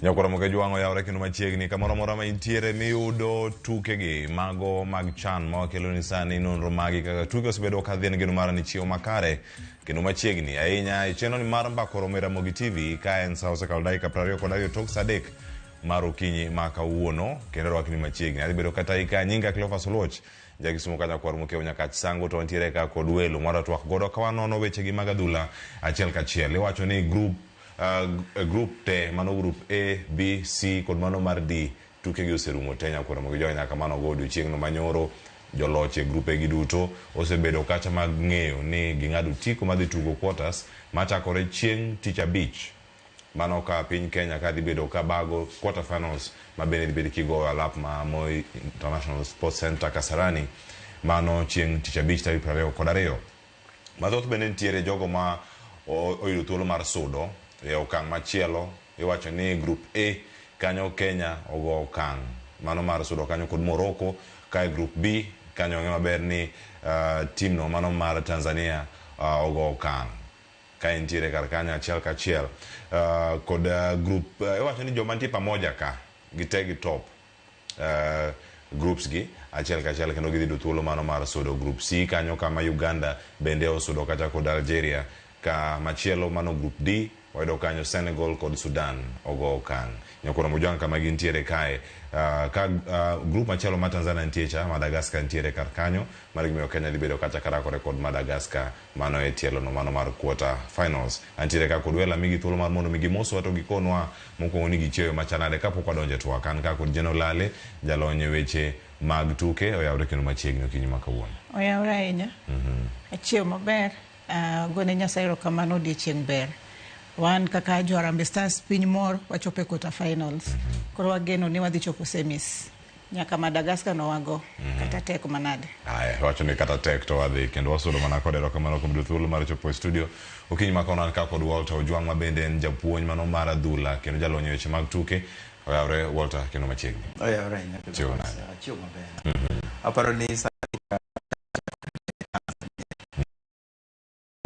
Nyakwar Mokejwang' oyawre kendo machiegni kamoro amora ma intiere miyudo tukegi mago mag chan ma wakeloni sani nonro magi kaka tuke osebedo ka dhi en geno mara ni chiewo makare kendo machiegni ahinya e chenro ni mar mbako romo e Ramogi TV ka en sa osekalo dakika 22 tok sa 3 mar okinyi ma kawuono kendo rwakni machiegni adhi bedo kata ika nyinga Cleophas Oluoch Jakisumo ka nyakwar Mokeo Nyakach Sango to wantiere ka kod welo mwadwa twak godo ka wanono wechegi mag adhula achiel kachiel iwacho ni group group te mano group A, B, C kod mano mar D tukegi oserumo te nyakwar Ramogi Joy nyaka mano go odiochieng'no manyoro joloch e grupe gi duto osebedo kacha mag ng'eyo ni ging'ado otiko madhi tugo quarters machakore chieng' tich abich mano ka piny Kenya ka dhi bedo ka bago quarter finals ma bende dhi bedo kigoyo alap ma Moi International Sports Center Kasarani mano chieng' tich abich tarik 22. Mathoth bende nitiere jogo ma oyudo thuolo mar sudo e okang' machielo. Iwacho ni Group A kanyo Kenya ogo okang' mano mar sudo kanyo kod Morocco, ka e Group B kanyo wang'e maber ni team no mano mar Tanzania ogo okang' ka entiere kar kanyo achiel kachiel kod group iwacho ni joma nitie pamoja ka gite gi top groups gi achiel kachiel kendo gidhi yudo thuolo mano mar sudo group C kanyo kama Uganda bende osudo kacha kod Algeria ka machielo mano group D wayudo kanyo Senegal kod Sudan ogo okang' Nyakwar Mojwang' kama gintiere kae ka group machielo ma Tanzania nitie cha Madagascar nitiere kar kanyo mar gimiyo Kenya dhi bedo kacha karakore kod Madagascar mano e tielo no mano mar quarter finals. Antiere ka kod welo amigi thuolo mar mondo mi gimoswa to gikonwa mokwongo ni gichiewo machalnade kapok wadonjo e twak. An ka kod Jane Olale jalony e weche mag tuke oyawre kendo machiegni okinyi ma kawuono. Oyawre ahinya. Achiewo maber. Agone Nyasaye erokamano odiechieng' ber. Wan kaka jo Harambee Stars piny mor wachopo e quarter finals. Koro wageno ni wadhi chopo semis. Nyaka Madagascar no wago kata tek manade. Aya, wacho ni kata tek to wadhi kendo wasudo mana kod erokamano kuom yudo thuolo mar chopo e studio. Okinyi ma kono an ka kod Walter Ojwang' ma bende en japuonj mano mar adhula kendo jalony e weche mag tuke. Oyawre Walter kendo machiegni. Oyawre ahinya. Chiewo nade? Achiewo maber. Aparo ni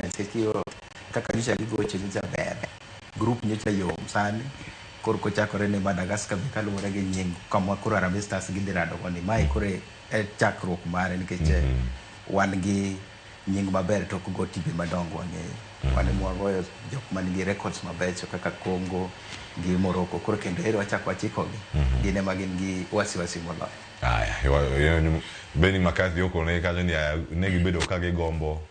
nikech kaka nyocha gigocho nyocha ber. Group nyocha yom sani koro kochakore ni Madagascar be kaluwore gi nying kama koro Harambee Stars gidhi rado go ni mae koro e chakruok mare nikech wan gi nying maber tok go timbe madongo wang'eyo. Wan ema wagoyo jok man gi records mabecho kaka Congo gi Morocco koro kendo ero wachako wachikogi gin ema gin gi wasiwasi moloyo. Aya, Benni McCarthy okone kanyo ni aya ne gibedo ka gigombo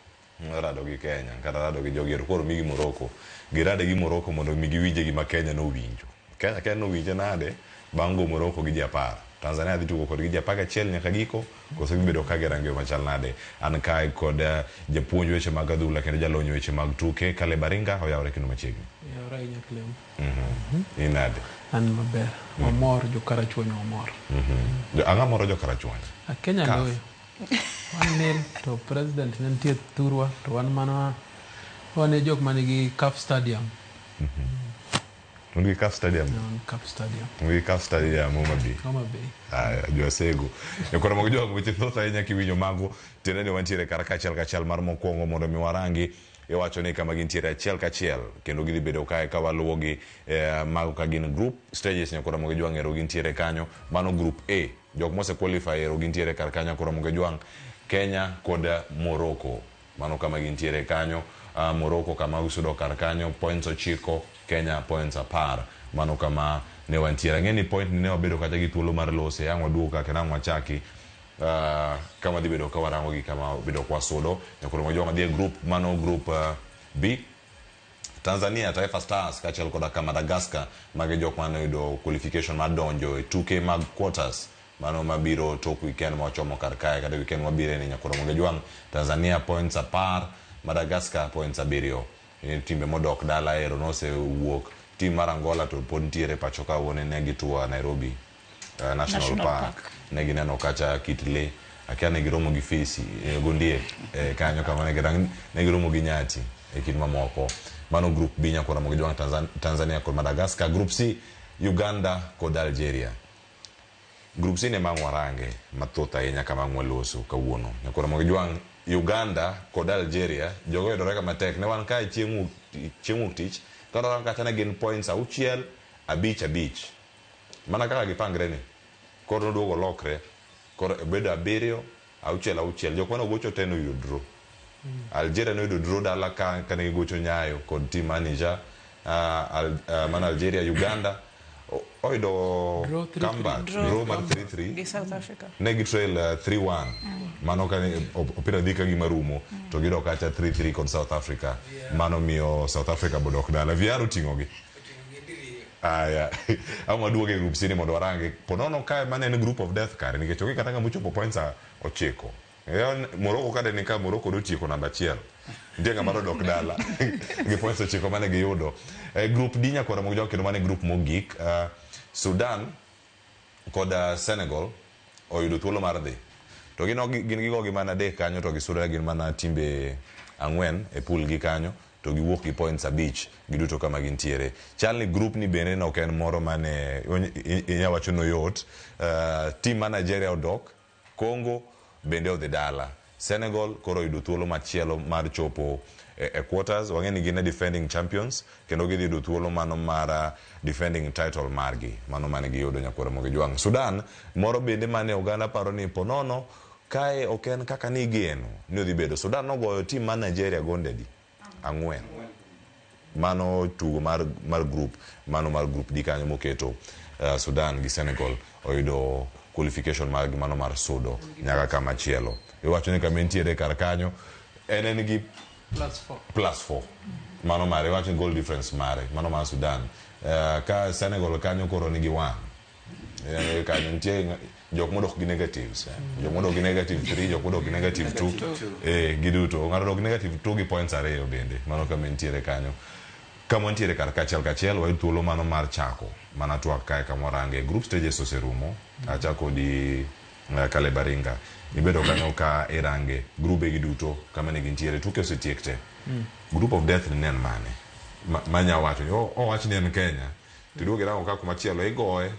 rado gi Kenya kata rado gi jogi ero koro migi Morocco. Girade gi Morocco mondo mi giwinje gima Kenya nowinjo. Kenya Kenya nowinje nade bang' go Morocco gi ji 10. Tanzania dhi tugo kodgi ji 11 nyaka giko koso gibedo ka girango yo machal nade. An kae kod japuonj weche mag adhula kendo jalony weche mag tuke Caleb Aringa oyawre kendo machiegni. Oyawre ahinya Clem. In nade? An maber. Wamor jo Karachuonyo wamor. Ang'o moro jo Karachuonyo? Kenya loyo. 1-0 to president ne nitie thurwa to wan mana wan e jok manigi CAF Stadium. Un gi CAF Stadium? Un CAF Stadium. Un gi CAF Stadium Homa Bay. Homa Bay. Aya, jo Asego. Nyakoro mag jogo weche thoth ahinya kiwinjo mago tiende ni wantiere kar kachiel kachiel mar mokwongo mondo mi warangi iwacho ni kama gintiere achiel kachiel kendo gidhi bedo kae ka waluwogi mago ka gin group stages nyakoro mag jwang' ero gintiere kanyo mano group A jok mose qualify ero gintiere kar kanyo nyakoro mag jwang' Kenya kod Morocco mano kama gintiere kanyo Morocco kama usudo kar kanyo points 9 Kenya points 10 mano kama ne wantiere ang'e ni point ni ne wabedo kacha gi thuolo mar lose ang' waduog ka kendo ang' wachaki kama dhi bedo ka warango gi kama bedo kwa sudo nyakoro mag jwang' dhi e group mano group B Tanzania Taifa Stars kaachiel koda ka Madagascar magi jok mane oyudo qualification mar donjo e tuke mag quarters mano mabiro tok weekend ma wachomo kar kae kata weekend mabiro ni nyakoro mag jwang' Tanzania points 10 Madagascar points 7 timbe modok dala ero nosewuok team mar Angola to pod nitiere pacho ka wuone ne gituo Nairobi National Park ne gineno kacha kit lee akia ne giromo gi fisi gondiek kanyo kama ne giromo gi nyati e kind mamoko mano group B nyakoro mag jwang' Tanzania kod Madagascar group C Uganda kod Algeria group C ne mang' warange mathoth ahinya kama ang' waloso kawuono nyakoro mag jwang' Uganda kod Algeria jogo yudore kama tek ne wan kae chieng' wuok tich kata kacha ne gin points 6 Abich abich. Mana kaka gipangre ni. Koro noduogo olokre. Koro obedo abiriyo, auchiel auchiel. Jok mane ogocho te noyudo draw. Algeria noyudo draw dala ka kane gigocho Nyayo kod team mar Niger. Mana Algeria, Uganda oyudo Draw 3-3. comeback. Draw. Draw mar 3-3. Gi South Africa. Ne gi trail 3-1. Mano kane opira dhi ka gima rumo to gidok kacha 3-3 kod South Africa. Mano miyo South Africa bodok dala. VR oting'o gi. Aya, ama waduogo e group C ni mondo warangi. Ponono kae mane en group of death kare nikech onge kata ng'ama ochopo points 9. Morocco kade ni ka Morocco dotieko namba 1. Nitie ng'ama dodok dala gi points 9 mane giyudo. Group D nyakwara Ramogi Jok kendo mane group mogik. Sudan kod Senegal oyudo thuolo mar dhi. To gin gin gigo gi mana 3 kanyo to gisudo gin mana timbe 4 e pool gi kanyo to giwuok gi points 5 giduto kama gintiere. Chal ni group ni bende ne ok en moro mane inya wacho no yot. Team ma Nigeria odok, Congo bende odhi dala. Senegal koro oyudo thuolo machielo mar chopo e quarters. Wang'e ni gin e defending champions kendo gidhi yudo thuolo mano mar defending title margi. Mano mane giyudo nyakwar Ramogi Jwang'. Sudan moro bende mane oganda paro ni ponono kae ok en kaka ni igeno ni odhi bedo. Sudan nogoyo team mar Nigeria gonde adi? 4. Mano tugo mar group, mano mar group D kanyo moketo Sudan gi Senegal oyudo qualification margi mano mar sudo nyaka kama chielo. Iwacho ni kama entiere kar kanyo en gi +4. +4. Mano mare, iwacho ni goal difference mare, mano mar Sudan. Ka Senegal kanyo koro nigi 1. Kanyo nitie jok modok gi negatives. Jok modok gi negative 3, jok modok gi negative 2. Giduto. Ng'ato dok gi negative 2 gi points 2 bende. Mano kama entiere kanyo. Kama wantiere kar kachiel kachiel, wayud thuolo mano mar chako. Mana twak kae kama warange. Group stages oserumo. Achako di Caleb Aringa. Ibedo kanyo ka irange grube gi duto kama ne gintiere. Tuke osetiek te. Group of death ni en mane? Manya wacho ni owach ni en Kenya. To iduogo irango ka kumachielo igoye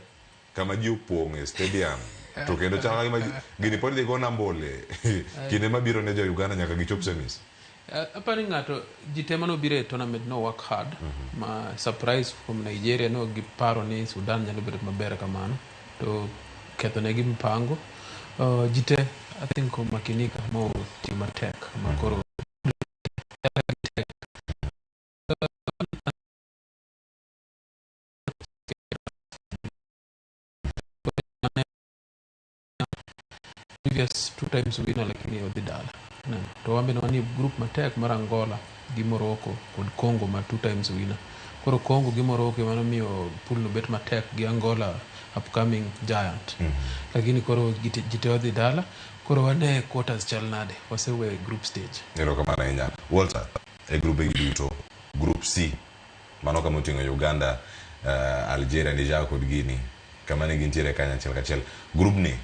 kama ji opong' e stadium. To kendo chal ka gima gini pod idhi go Nambole. Kinde mabiro ne jo Uganda nyaka gichop semis. Aparo ni ng'ato ji te manobiro e tournament no work hard. Ma surprise from Nigeria no giparo ni Sudan nyalo bedo maber kamano. To ketho negi mpango. Ji te I think omakinika ma otiyo matek ma koro previous 2 times winner lakini odhi dala. To wambe ne wanie group matek mar Angola gi Morocco kod Congo ma 2 times winner. Koro Congo gi Morocco ema nomiyo pool no bet matek gi Angola upcoming giant. Lakini koro ji te odhi dala. Koro wane quarters chal nade, wasewe group stage. Erokamano ahinya. Walter, e grube gi duto, group C, mano kama oting'o Uganda, Algeria, Niger kod Guinea, kama ne gintiere kanyo achiel kachiel. Group ni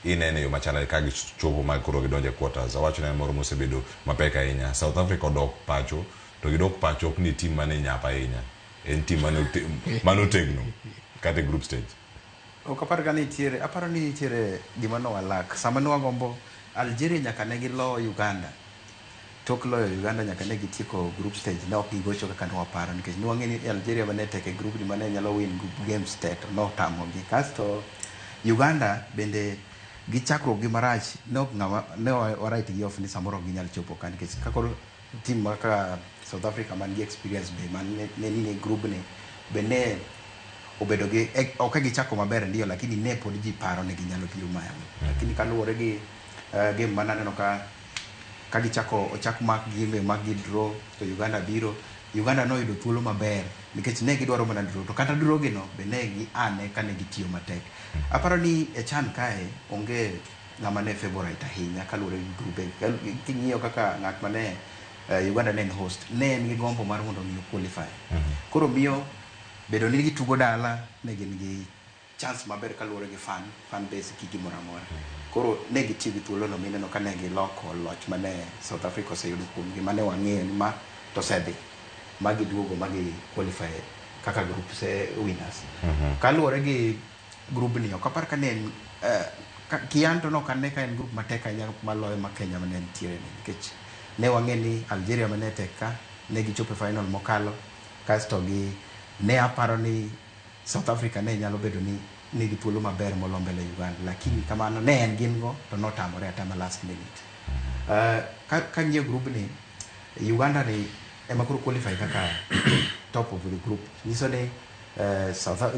inene yo machalre ka gichopo ma koro gidonjo e quarters. Awacho ne en moro mosebedo mapek ahinya. South Africa odok pacho, to gidok pacho ok ni team mane nyap ahinya. En team mane otegno kata e group stage. Ok apar ka nitiere, aparo ni nitiere gima no walak. Sama ne wagombo Algeria nyaka ne gilo Uganda. Tok loyo Uganda nyaka ne gitieko group stage, ne ok gigocho kaka ne waparo nikech ne wang'e ni Algeria mane tek e group ni mane nyalo win group games te to notamogi. Kasto Uganda bende gi chakruok gi marach ne ok ng'ama ne wa write gi off ni samoro ok ginyal chopo ka nikech ka koro team kaka South Africa man gi experience be man ne ni e group ni be ne obedo gi ok gichako maber ndio lakini ne pod ji paro ni ginyalo biro malo. Lakini kaluwore gi game mane aneno ka gichako ochak mak gi be mak gi draw to Uganda biro. Uganda noyudo thuolo maber nikech ne gidwaro mana draw to kata draw gi no be ne gi ane kane gitiyo matek. Aparo ni e CHAN kae onge ng'ama ne favorite ahinya kaluwore gi grube. King'iyo kaka ng'at mane Uganda ne en host ne en gi gombo mar mondo mi qualify. Koro miyo bedo ni gitugo dala ne gin gi chance maber kaluwore gi fan base gi gimoro amora. Koro ne gitiyo gi thuolo no mineno ka ne giloko loch mane South Africa oseyudo kuomgi mane wang'eyo ni ma to osedhi ma giduogo ma gi qualify kaka group C winners. Kaluwore gi group ni ok apar ka ne en kianto no ok ane ka en group matek ahinya maloyo ma Kenya mane nitiere ni nikech ne wang'e ni Algeria mane tek ka ne gichopo e final mokalo kasto gi ne aparo ni South Africa ne nyalo bedo ni nigi thuolo maber molo mbele Uganda, lakini kamano ne en gin go to notamore atama last minute. Ka ng'iyo group ni, Uganda ni ema koro qualify kaka top of the group. Nyiso ni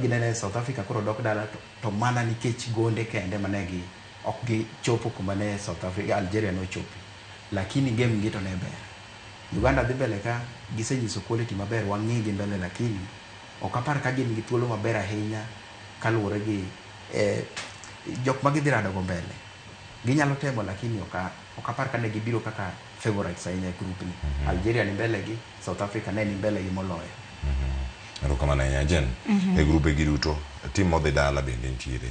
ginene South Africa koro dok dala to mana nikech gonde kende mane gi ok gichopo kuma ne South Africa Algeria nochope, lakini game gi to ne ber. Uganda dhi mbele ka gisenyiso quality maber, wang'i gi mbele, lakini ok apar ka gin gi thuolo maber ahinya kaluwore gi jok ma gidhi rado go mbele. Ginyalo temo, lakini ok apar ka ne gibiro kaka favorites ahinya e group ni. Algeria ni mbele gi South Africa ne ni mbele gi moloyo. Erokamano ahinya Jen. E grube gi duto, tim modhi dala bende nitiere.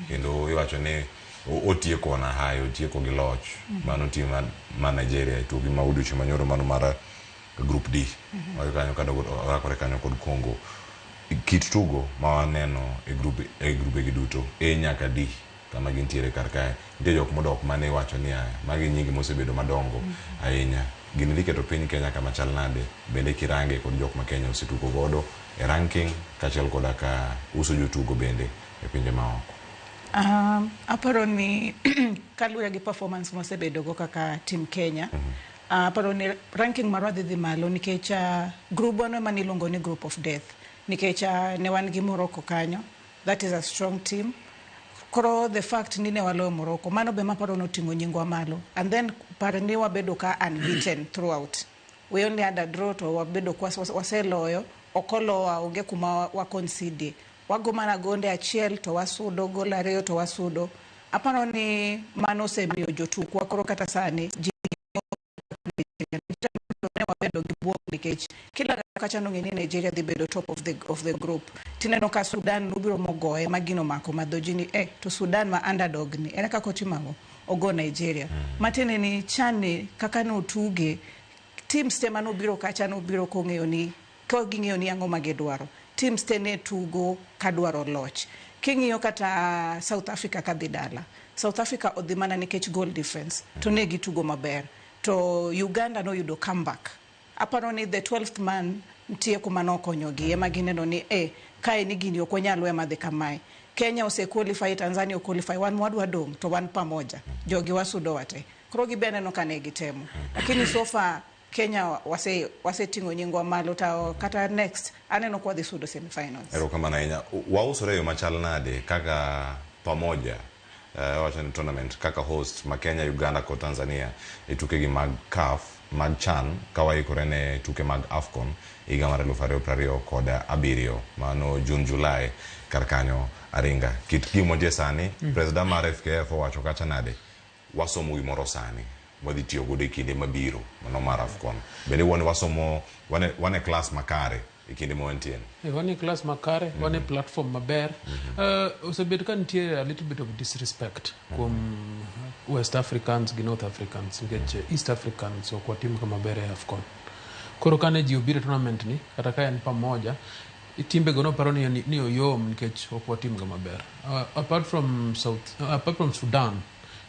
Kendo iwacho ni otieko na hayo, otieko gi loch. Mano tim ma Nigeria e tugi ma odiochieng' manyoro mano mar group D. Magi kanyo kadogo orakore kanyo kod Congo. Kit tugo ma waneno e grube gi duto A nyaka D kama gintiere kar kae. Nitie jok modok mane iwacho ni aya, magi nyingi mosebedo madongo ahinya. Gini dhi keto piny Kenya kama chal nade, bende kirange kod jok ma Kenya osetugo godo e ranking kaachiel koda ka uso jotugo bende e pinje maoko. Aparo ni kaluwore gi performance mwasebedo go kaka team Kenya, aparo ni ranking marwa dhi malo nikech group wano ema niluongo ni group of death nikech ne wan gi Morocco kanyo, that is a strong team. Koro the fact ni ne waloyo Morocco, mano be maparo noting'o nyingwa malo. And then par ni wabedo ka unbeaten throughout. We only had a draw to wabedo kwa waseloyo, ok olowa, onge kuma wa concede. Wago mana gonde achiel to wasudo, gol ariyo to wasudo. Aparo ni mano osemiyo jotukwa koro kata sani ji ne wabedo gi buok nikech kila kacha nong'e ni Nigeria dhi bedo top of the group. Tineno ka Sudan nobiro mogoye ma gino omako madho ji ni to Sudan ma underdog ni ere kaka otimo ang'o ogo Nigeria. Matiende ni CHAN ni kaka notuge teams te manobiro kacha nobiro kong'eyo ni ka ging'eyo ni ang'o ma gidwaro. Teams te ne tugo kadwaro loch. King'iyo kata South Africa kadhi dala, South Africa odhi mana nikech goal difference to ne gitugo maber. To Uganda noyudo comeback. Aparo ni the 12th man nitie kuma nokonyogi ema gineno ni kae ni gini ok wanyal we madhi kamae. Kenya ose qualify, Tanzania o qualify, wan mwadwa dong' to wan pamoja. Jogi wasudo wate. Koro gibe aneno ka ne gitemo. Lakini so far Kenya waseting'o nyingwa malo to kata next aneno ka wadhi sudo semifinals. Erokamano ahinya. Wausore e yo machal nade kaka pamoja wacho ni tournament kaka host ma Kenya, Uganda kod Tanzania e tukegi mag CAF mag CHAN ka waikore ne tuke mag AFCON higa mar 2027 mano June July kar kanyo Aringa. Kit gima nitie sani, President mar FKF owacho kacha nade wasomo gimoro sani wadhi tiyo godo e kinde mabiro mano mar AFCON. Bende wan wasomo wan e klas makare e kinde ma wantie ni. Wan e class makare, wan e platform maber. Osebet ka nitie a little bit of disrespect kuom West Africans gi North Africans nikech East Africans ok watim ka maber e AFCON. Koro kane ji obiro e tournament ni, kata ka en pamoja, timbego noparo ni oyom nikech ok watim ga maber. Apart from Sudan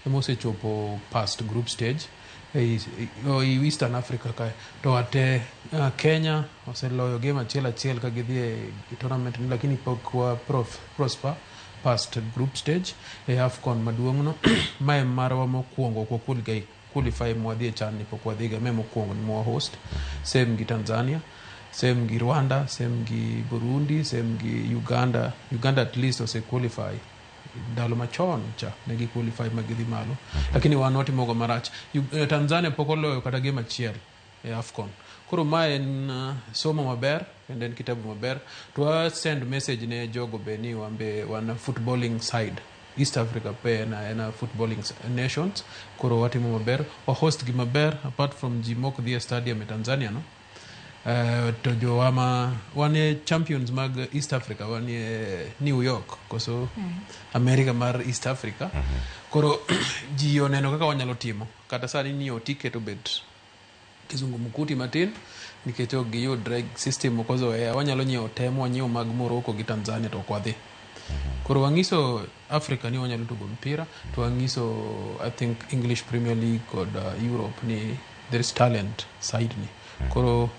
ema osechopo past group stage ei Eastern Africa kae to ate Kenya oseloyo game achiel achiel ka gidhi e tournament ni, lakini pok wa prosper past group stage e AFCON maduong' no. Mae marwa mokwongo, ok wa qualify mwadhi e CHAN ni pok wadhiga. Mae mokwongo ni mwa host, same gi Tanzania, same gi Rwanda, same gi Burundi, same gi Uganda. Uganda at least ose qualify ndalo machon cha ne gi qualify ma gidhi malo, lakini wan watimogo marach. Tanzania pok oloyo kata game achiel e AFCON. Koro mae en somo maber kendo en kitabu maber to wa send message ne jogo be ni wan be wan a footballing side. East Africa pe en a footballing nations. Koro watimo maber, wa host gi maber apart from ji mok dhi e stadium e Tanzania no. To jowa ma wan e champions mag East Africa, wan e New York koso America mar East Africa. Koro ji oneno kaka wanyalo timo kata sani nyiewo ticket obet kizungumkuti matin nikech ok giyudre, system ok ozoea. Wanyalo nyiewo tem wanyiewo mag Morocco gi Tanzania to ok wadhi. Koro wang'iso Africa ni wanyalo tugo mpira to wang'iso I think English Premier League kod Europe ni there is talent side ni. Koro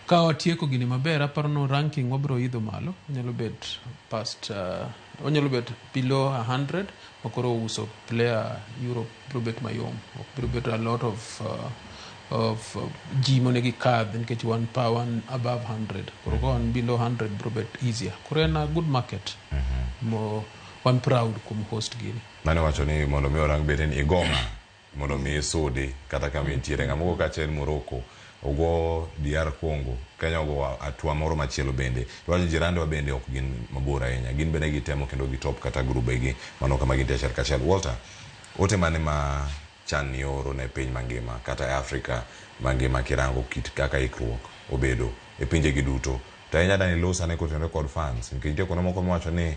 Ka watieko gini maber, aparo no ranking wabiro idho malo, onyalo bet past onyalo bet below 100 ma koro uso player Europe biro bet mayom. Ok biro bet a lot of ji monego ikadh nikech wan pa wan above 100. Koro ka wan below 100 biro bet easier. Koro en a good market. Mo wan proud kuom host gini. Mane wacho ni mondo mi orang bede ni igoma mondo mi isudi kata kama intiere. Ng'ama ogo kacha en Morocco, ogo DR Congo, Kenya ogo hatua moro machielo bende. Iwacho jirandewa bende ok gin mabor ahinya, gin bende gitemo kendo gitop kata grubegi mano kama gintie achiel kachiel. Walter, ote mane ma CHAN ni oro ne piny mangima kata e Afrika mangima kirango kit kaka ikruok obedo e pinjegi duto? To ahinya dani los ane kotenore kod fans, nikech nitie kuonde moko miwacho ni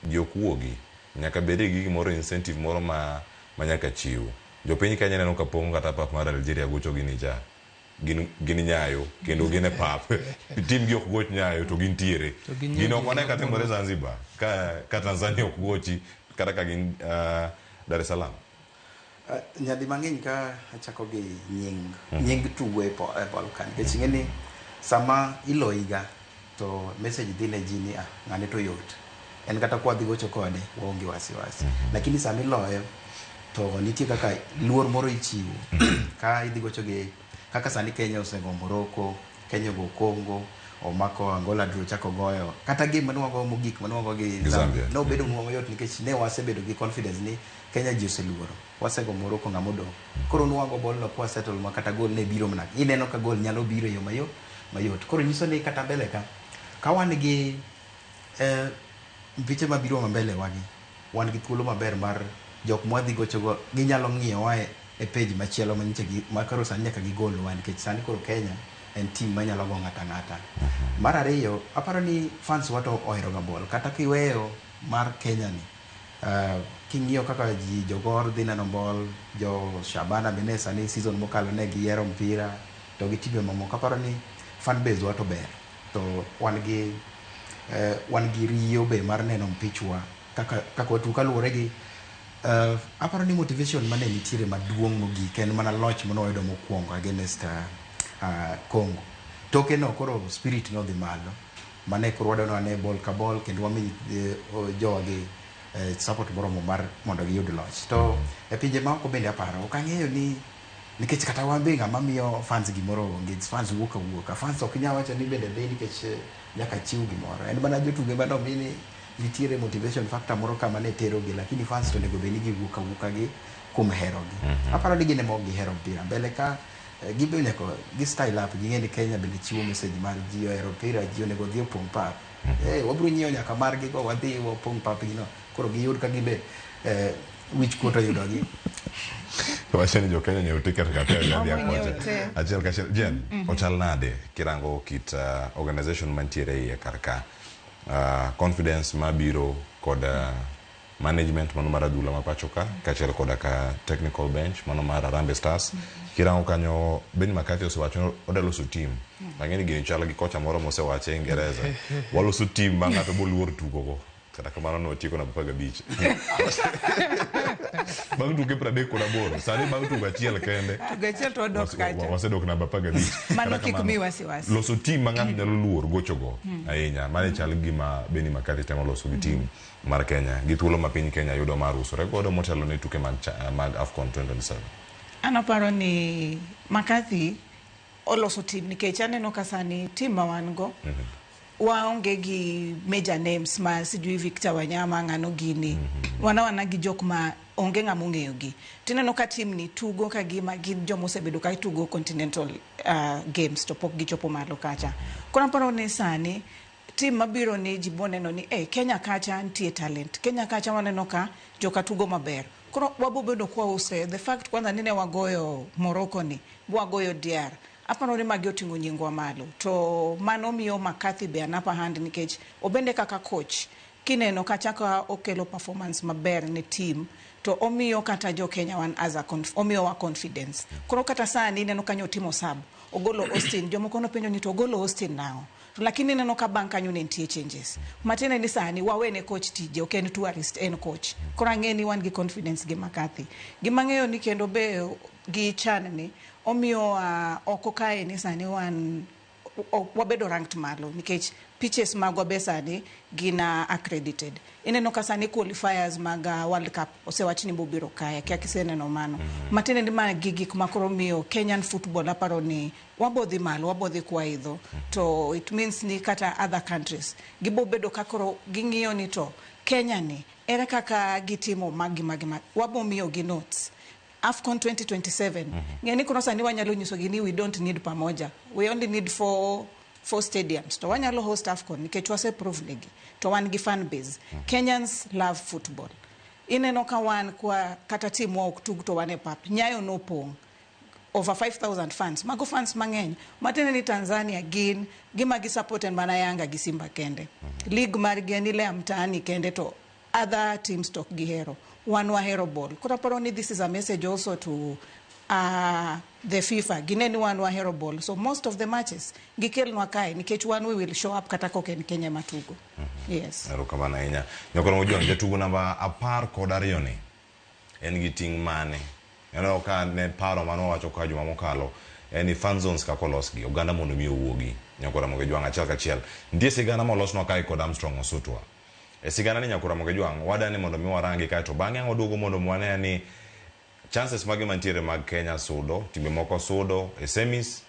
ji ok wuogi, nyaka bede gi gimoro, incentive moro ma nyaka chiw. Jopiny Kenya neno ka pong'o kata pap mar Algeria gocho gini cha. Gin Nyayo kendo gin e pap. Tim gi ok goch Nyayo to gintiere. To gin Gino ok Nyayo wane ka timore Zanzibar ka Tanzania ok gochi kata ka gin Dar es Salaam. Nyadi mang'eny ka achako gi nying tugo e ball ka, nikech ing'e ni sama iloyiga to message dhi ne ji ni, "Ah, ng'ane to yot en, kata kwa dhi gocho kode waonge wasiwasi." Lakini sama iloyo to nitie kaka luor moro ichiwo ka idhi gocho gi kaka sani Kenya osego Morocco, Kenya ogo Congo, omako Angola draw, chako goyo kata game mane wagoyo mogik mane wago gi Gi Zambia. Nobedo mayot nikech ne wasebedo gi confidence ni Kenya ji oseluoro, wasego Morocco, ng'ama odong' koro nwago ball no kwa settle ma kata gol ne biro mana ineno ka gol nyalo biro e yo mayot mayot. Koro nyiso ni kata mbele ka wan gi piche mabiro ma mbele wagi, wan gi thuolo maber mar jok mwadhi gochogo ginyalo ng'iyowa e page machielo manyicha ma koro sani nyaka gigolwa, nikech sani koro Kenya en team manyalo go ng'ata ng'ata. Mar ariyo, aparo ni fans wa to ohero ga ball kata kiweyo mar Kenya ni, king'iyo kaka ji jogor dhi neno ball, jo Shabana bende sani season mokalo ne giyiero mpira to gi timbe mamoko. Aparo ni fan base wa to ber to wan gi riyo be mar neno mpichwa kaka watugo kaluwore gi aparo ni motivation mane nitiere maduong' mogik en mana loch mane wayudo mokwongo against Congo. Toke no koro spirit nodhi malo mane koro wadwa ni wane ball ka ball kendo wami jowa gi support moromo mar mondo giyud loch. To e pinje maoko bende aparo ok ang'eyo ni nikech kata wan be ng'ama miyo fans gimoro onge. Fans wuok awuoka, fans ok nyal wacho ni bende dhi nikech nyaka chiw gimoro, en mana jotugo ema nomi ni nitiere motivation factor moro kama ne terogi, lakini fans to onego bed ni giwuok awuoka gi kuom herogi. Aparo ni gin ema ok gihero mpira mbele ka gibe nyaka gi style up, ging'e ni Kenya bende chiwo message mar ji ohero mpira, ji onego odhi opong' pap. Wabiro nyiewo nyaka margi go wadhi wapong' pap gino koro giyud ka gibe wich kuot oyudogi. Wacho ni jo Kenya nyiewo ticket kata adhi Wanyiewo kocha. te. Achiel kachiel. Jen, ochal nade kirango kit organization mantiere iye kar ka? Confidence mabiro kod management mano mar adhula ma pacho ka kaachiel koda ka technical bench mano mar Harambee Stars. Kirango kanyo Benni McCarthy osewacho ni odwa loso team. Ang'e ni gini chal gi kocha moro mosewache e Ingereza. Waloso team ma ng'ato boluor tugo go. Kata kamano notieko namba 15. Bang' tuke 38, sani bang' tugo achiel kende. Tugo achiel to wadok kacha. Wasedok namba 15. Mano Kata kik kamano, mi wasiwasi. loso team ma ng'ato nyalo luor gochogo ahinya. Mano e chal gima Benni McCarthy temo loso gi team mar Kenya. Gi thuolo ma piny Kenya yudo mar usore godo motelo ne tuke mag AFCON 2027. An aparo ni McCarthy oloso team nikech aneno ka sani team ma wan go waonge gi major names ma sijui Victor Wanyama ng'ano gini. Wana gi jok ma onge ng'ama ong'eyo gi. Tineno ka team ni tugo ka gima gin joma osebedo ka tugo continental games to pok gichopo malo kacha. Koro aparo ni sani team mabiro ni ji boneno ni Kenya kacha nitie talent. Kenya kacha waneno ka joka tugo maber. Koro wabo bedo kwa use the fact kwanza ni ne wagoyo Morocco ni, wagoyo DR. Aparo ni magi oting'o nyingwa malo. To mano miyo McCarthy be an upper hand nikech obende kaka coach kineno kacha ka okelo performance maber ne team to omiyo kata jo Kenya wan as a omiyowa confidence. Koro kata sani ineno kanyo otimo sub, ogolo Austin, jomoko nopenjo ni to ogolo Austin nang'o? To lakini ineno ka bang' kanyo ne nitie changes. Matiende ni sani wawene coach tije, ok en tourist, en coach. Koro ang'e ni wan gi confidence gi McCarthy. Gima ang'eyo ni kendo be gi CHAN ni omiyo oko kae ni sani wan Wabedo ranked malo nikech pitches magwa be sani gin accredited. Ineno ka sani qualifiers mag World Cup osewach ni bobiro kae, akia kiseneno mano. Matiende ni magi gik ma koro miyo Kenyan football aparo ni wabodhi malo, wabodhi kwaidho. To it means ni kata other countries gibo bedo ka koro ging'iyo ni to Kenya ni ere kaka gitimo magi magi ma wabo miyo gi notes. AFCON 2027 ng'e ni koro sani wanyalo nyisogi ni we don't need pamoja, we only need four stadiums to wanyalo host AFCON nikech wase prove negi to wan gi fan base. Kenyans love football. Ineno ka wan kwa kata timwa ok tug to wan e pap, Nyayo nopong' over 5000 fans. Mago fans mang'eny. Matiende ni Tanzania gin gima gi support en mana Yanga gi Simba kende. League margi en ile ya mtaani kende to other teams to ok gihero. Wan wahero ball. Koro aparo ni this is a message also to the FIFA. Gine ni wan wahero ball. So most of the matches gikelnwa kae nikech wan we will show up kata kok en Kenya matugo. Yes. Erokamano ahinya. Nyakoro Ojwang', jatugo namba 12 ni en gi ting' mane? Aneno ka ne paro mane wawacho ka juma mokalo en ni fan zones kaka olosgi, oganda mondo mi owuogi. Nyakoro Ramogi Ojwang' achiel kachiel. Nitie sigana molosnwa kae kod Armstrong Osutwa. E sigana ni Nyakoro Ramogi Ojwang' wadani mondo mi warangi kae to bang'e ang' waduogo mondo wane ni chances mage mantiere mag Kenya sudo, timbe moko sudo e semis,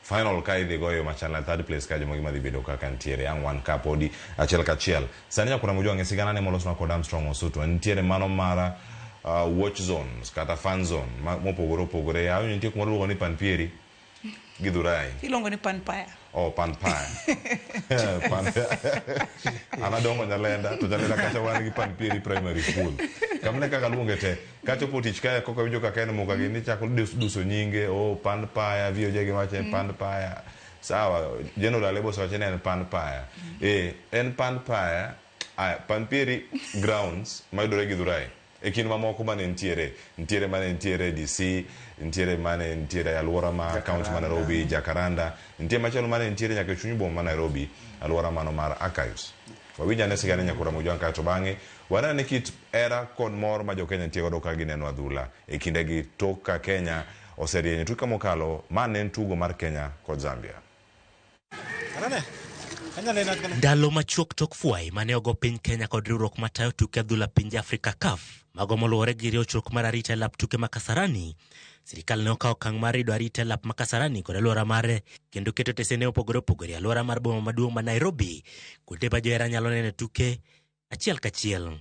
final ka idhi goyo machal na third place ka joma gima dhi bedo kaka nitiere ang' wan ka podi achiel kachiel. Sani Nyakoro Ramogi Ojwang' e sigana ne molosnwa kod Armstrong Osutwa nitiere mano mara watch zones kata fan zone mopogore opogore. Awinjo nitie kumoro iluongo ni Panpieri Githurai. Iluongo ni Panpaya. Oh, Panpaya. Pan An adongo Nyalenda, to Nyalenda kacha wan gi Panpieri Primary School. Kamano e kaka luonge te. Kachopo tich kae koka winjo kaka en muka gini chako duso nyinge, oh Panpaya, VOJ giwacho en Panpaya. Sawa, General Alebo osewacho ni en Panpaya. Eh, en Panpaya, aya, Panpieri grounds mayudore Githurai. E kind mamoko mane nitiere, nitiere mane nitiere DC, nitiere mane nitiere e alwora ma kaunti ma Nairobi, Jacaranda, nitie machielo mane nitiere nyaka e chuny boma ma Nairobi, alwora mano mar Archives. Wawinj ane sigana Nyakoro Ramogi Ojwang' kaeto bang'e wane ane kit hera kod mor ma jo-Kenya nitie godo ka gineno adhula e kindegi tok ka Kenya oserienyo tuke mokalo ma ne en tugo mar Kenya kod Zambia. Ndalo machuok tok fwai mane ogo piny Kenya kod riwruok matayo tuke adhula pinje Afrika CAF, mago moluwore gi rochruok mar arita e lap tuke ma Kasarani, sirikal ne okawo okang' mar rido arita e lap ma Kasarani kod alwora mare kendo keto tesende mopogore opogore e alwora mar boma maduong' ma Nairobi, kuonde ma johera nyalo nene tuke achiel kachiel.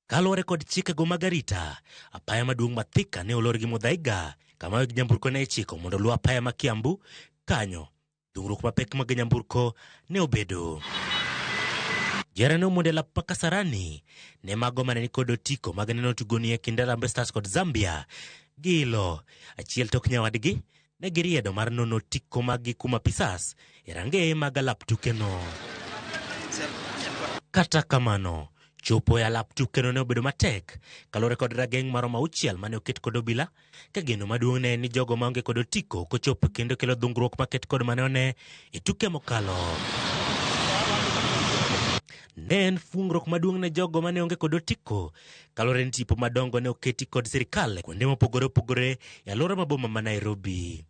Kaluwore kod chikego mag arita, apaya maduong' ma Thika ne olor gi Muthaiga, kama weg nyamburko ne ichiko mondo oluw apaya ma Kiambu. Kanyo, dhungruok mapek mag nyamburko ne obedo. Johera ne omondo e lap ma Kasarani ne mago mane nikod otiko mag neno tugoni e kind Harambee Stars kod Zambia. Giilo achiel tok nyawadgi ne giriedo mar nono otiko maggi kuom apisas e rangeye mag alap tukeno. Kata kamano, chopo e alap tukeno ne obedo matek kaluwore kod rageng' maromo 6 mane oket kod obila ka geno maduong' ne en ni jogo maonge kod otiko ok ochopo kendo kelo dhungruok maket kod mane one e tuke mokalo. Ne en fuongruok maduong' ne jogo mane onge kod otiko kaluwore ni tipo madongo ne oketi kod sirikal kuonde mopogore opogore e alwora ma boma ma Nairobi.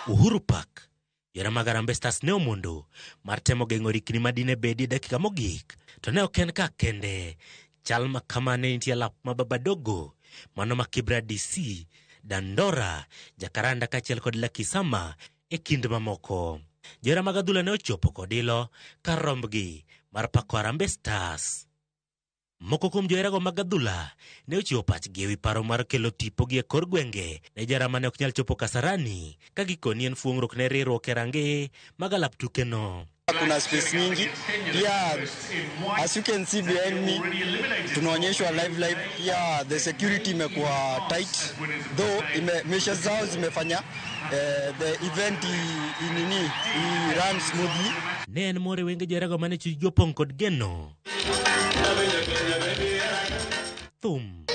Uhuru Park, johera mag Harambee Stars ne omondo mar temo geng'o rikni madine bedi e dakika mogik, to ne ok en ka kende. Chal ma kama ne nitie lap ma Babadogo, mano ma Kibra DC, Dandora, Jacaranda kaachiel kod Lucky Summer e kind mamoko. Johera mag adhula ne ochopo kod ilo kar rombgi mar pako Harambee Stars. Moko kuom joherago mag adhula ne ochiwo pachgi ewi paro mar kelo tipogi e kor gwenge ne johera mane ok nyal chopo Kasarani ka gikoni en fuong'ruok ne riwruok e rangeye mag alap tukeno. Kuna space nyingi pia, as you can see behind me, tunaonyeshwa live live. Pia the security imekuwa tight though measures zao zimefanya the event nini i run smoothly. Ne en mor e wenge joherago mane chunygi opong' kod geno. Thum,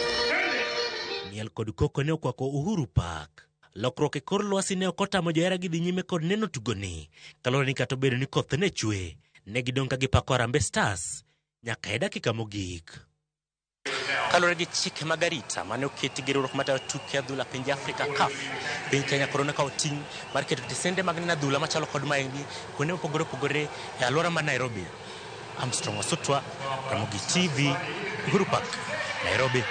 miel kod koko ne okwako Uhuru Park. Lokruok e kor lwasi ne ok otamo johera gi dhi nyime kod neno tugoni, kaluwore ni kata obedo ni koth ne chwe, ne gidong' ka gipako Harambee Stars nyaka e dakika mogik. Kaluwore gi chike mag arita mane oketi gi riwruok matayo tuke adhula pinje Afrika CAF, piny Kenya koro nokawo ting' mar keto tisende mag neno adhula machalo kod maendi kuonde mopogore opogore e alwora mar Nairobi. Armstrong Osutwa, Ramogi TV, Uhuru Park, Nairobi.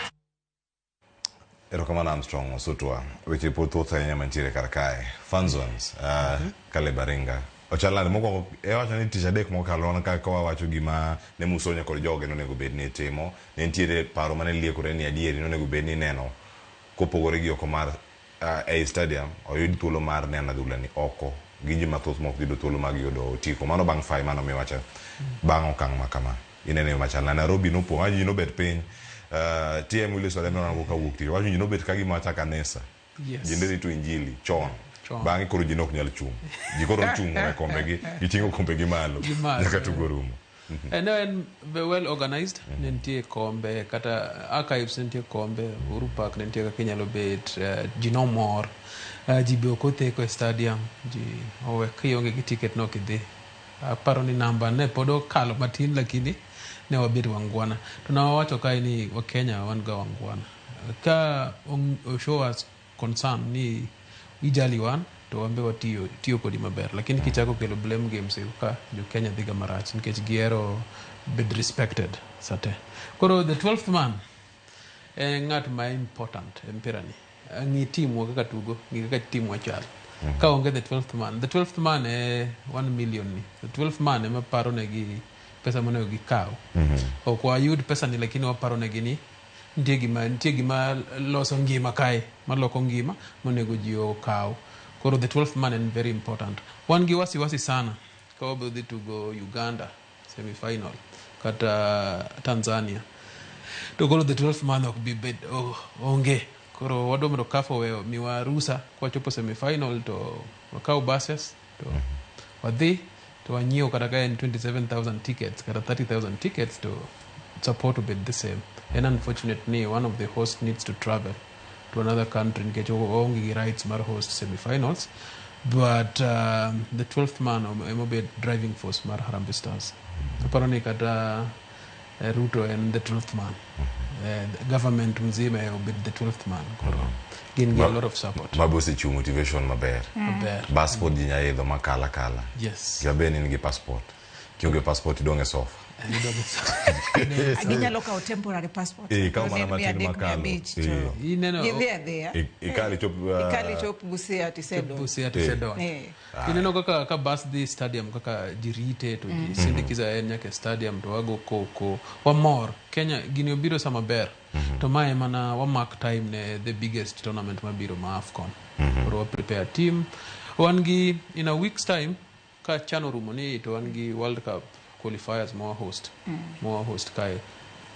Erokamano Armstrong Osutwa. Weche pod thoth ahinya mantiere kar kae. Fan zones, Caleb Aringa. Ochal nade mokwongo iwacho ni tich adek mokalo wan kaka wawacho gima ne Musonya kod joge nonego bed ni timo. Ne nitiere paro mane liekore ni adieri nonego bed ni neno kopogore gi oko mar ei stadium oyud thuolo mar neno adhula ni oko gi ji mathoth mok yudo thuolo mag yudo otiko. Mano bang' fai mano miwacho bang' okang' ma kama. Inene yo machal na Nairobi nopong' ji nobet piny. TM Willis Olembe norango kawuok tich. Wacho ji nobet ka gima wacha kanisa. Yes. Ji ne rito injili chon. Chon. Bang'e koro ji ne ok nyal chung'. Ji koro chung' e kombegi, giting'o kombegi malo Gi malo. nyaka tugo rumo. Ne en very well organized. Ne nitie kombe kata archives ne nitie kombe, Uhuru Park ne nitie kaka inyalo bet, ji nomor. Ji be ok otheko e stadium, ji owe kionge gi ticket ne ok idhi. Aparo ni namba ne pod okalo matin lakini ne wabet wangwana. To ne wawacho kae ni wa Kenya wan ga wangwana. Ka o show us concern ni ijali wan to wan be watiyo tiyo kodi maber lakini kichako kelo blame games e ka jo Kenya dhiga marach nikech gihero bed respected sate. Koro the 12th man en ng'at ma important e mpira ni. Ng'i timwa kaka tugo, ng'i kaka timwa chal. Ka onge the 12th man, the 12th man e 1 million ni. The 12th man ema paro negi pesa monego gikaw. Ok wayud pesa ni lakini waparo negi ni nitie gima loso ngima kae, maloko ngima monego ji okaw. Koro the 12th man en very important. Wan gi wasiwasi sana ka wabiro dhi tugo Uganda semi final kata Tanzania. To koro the 12th man ok bi bed onge. Koro wadwa mondo CAF owe miwa rusa kwachopo semi final to wakaw buses to wadhi to wanyiew kata ka en 27,000 tickets kata 30,000 tickets to support obed the same. En unfortunate ni one of the host needs to travel to another country nikech oonge gi rights mar host semi-finals but the 12th man ema obed driving force mar Harambee Stars. Aparo ni kata Ruto en the 12th man. The government mzima obed the 12th man. Koro gin gi a lot of support. Mabe osechiwo motivation maber. Maber. Passport ji nya idho makala kala. Yes. Jabe ni in gi passport. Kionge passport idong' e sofa. Ginyalo kawo temporary passport. Ikaw mana En mia matin adek, mia makalo. abich, to Ineno gidhi adhiya. Ikal ichop Ikal ichop Busia tisedonjo. Busia tisedonjo. Ineno kaka ka bus dhi stadium kaka ji rite to ji sindikiza en nyaka e stadium to wago koko. Wamor. Kenya gini obiro sama ber. To mae mana wamark time ne the biggest tournament mabiro ma AFCON. Koro wa prepare team. Wan gi in a week's time ka chan orumo ni to wan gi World Cup qualifiers ma host. Ma host kae.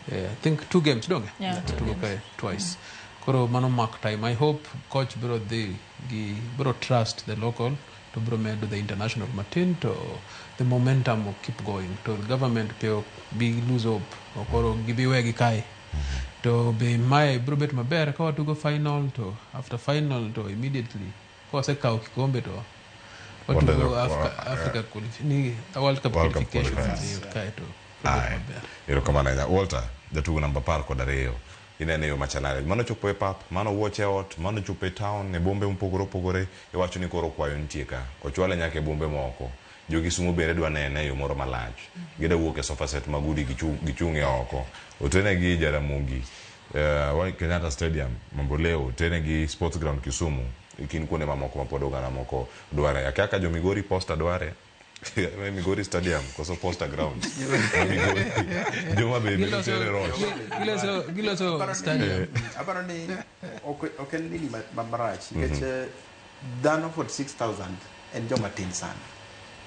I think 2 games donge? Yeah, two Tugo games. kae twice. Koro mano mark time. I hope coach biro dhi gi biro trust the local to biro medo the international matin to the momentum will keep going. To the government pe ok bi lose hope. Koro gibi wegi kae. To be mae biro bet maber ka watugo final to after final to immediately ka wasekawo kikombe to watugo Africa ni World Cup World Cup qualification qualifiers. kae to biro bet maber. Erokamano ahinya. Walter, jatugo namba 12. Inene yo machalare. Mano chopo e pap, mano wuoche e ot, mano chopo e town, e bombe mopogore opogore. Iwacho ni koro kwayo nitie ka. Ochwale nyaka e bombe moko. Jo Kisumu bende dwa nene e yo moro malach. Gida wuok e sofa set magudi gichung' e oko. Otenegi Jaramogi, Kenyatta Stadium, Mamboleo, otenegi Sports Ground Kisumu. E kind kuonde mamoko ma pod oganda moko dware. Akia ka jo Migori Posta dware. Migori Stadium, koso Posta Ground. Migori. Joma be nitiere Roch. Giloso stadium. Aparo ni ok en nini marach nikech dhano 46,000 en joma tin sana.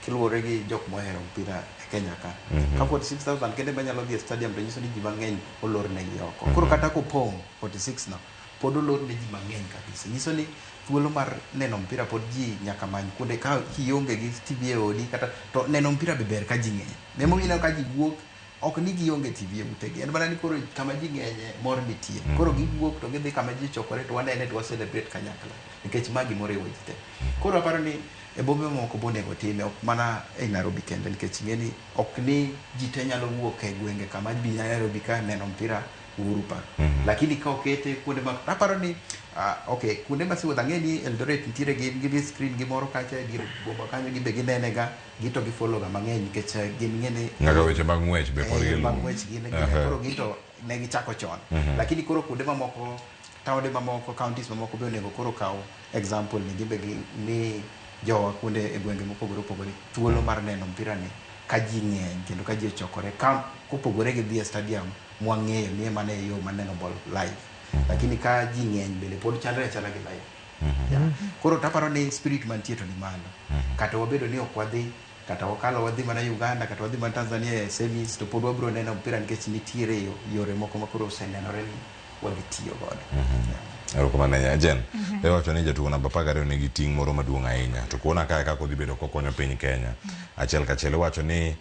Kiluwore gi jok mohero mpira e Kenya ka. Ka 46,000 kende manyalo dhi e stadium to nyiso ni ji mang'eny olornegi oko. Koro kata kopong' 46 no, pod olorne ji mang'eny kabisa. Nyiso ni thuolo mar neno mpira pod ji nyaka many kuonde ka kionge gi TV e odi kata to neno mpira be ber ka ji ng'eny. Emomiyo ineno ka ji wuok ok ni gionge TV e utegi. En mana ni koro kama ji ng'enye mor nitie. Koro giwuok to gidhi kama ji chokore to wanene to wa celebrate kanyakla nikech ma gimoro riwo ji te. Koro aparo ni e bombe moko bonego time ok mana e Nairobi kende nikech ing'e ni ok ni ji te nyalo wuok e gwenge kama bi Nairobi ka neno mpira Uhuru Park. Lakini ka okete kuonde ma aparo ni okay, kuonde ma siwuoth ang'e ni Eldoret nitiere gi screen gi moro kacha e dier boma kanyo, gibe ginene ga gito gi follow ga mang'eny nikech gin ng'e ni Nyaka weche mag ng'wech be pod giluwo. Mag ng'wech gin koro gito ne gichako chon. Lakini koro kuonde mamoko, taonde mamoko, counties mamoko be onego koro kaw example ni gibe gi mi jowa kuonde e gwenge mopogore opogore thuolo mar neno mpira ni ka ji ng'eny kendo ka ji ochokore ka kopogore gi dhi e stadium mwang'eyo ni ema ne yo mar neno ball live. Lakini ka ji ng'eny bende pod chalre achala gi live. Yeah. Koro taparo ni spirit mantie to ni malo. Kata wabedo ni ok wadhi, kata wakalo wadhi mana Uganda, kata wadhi mana Tanzania e semis, to pod wabiro neno mpira nikech nitiere yore moko ma koro osenenore ni wadhi tiyo godo. Yeah. Erokamano ahinya. Jen, iwacho ni jatugo namba 12 nigi ting' moro maduong' ahinya. To kuona kae kaka odhi bedo kokonyo piny Kenya. Achiel kachiel iwacho ni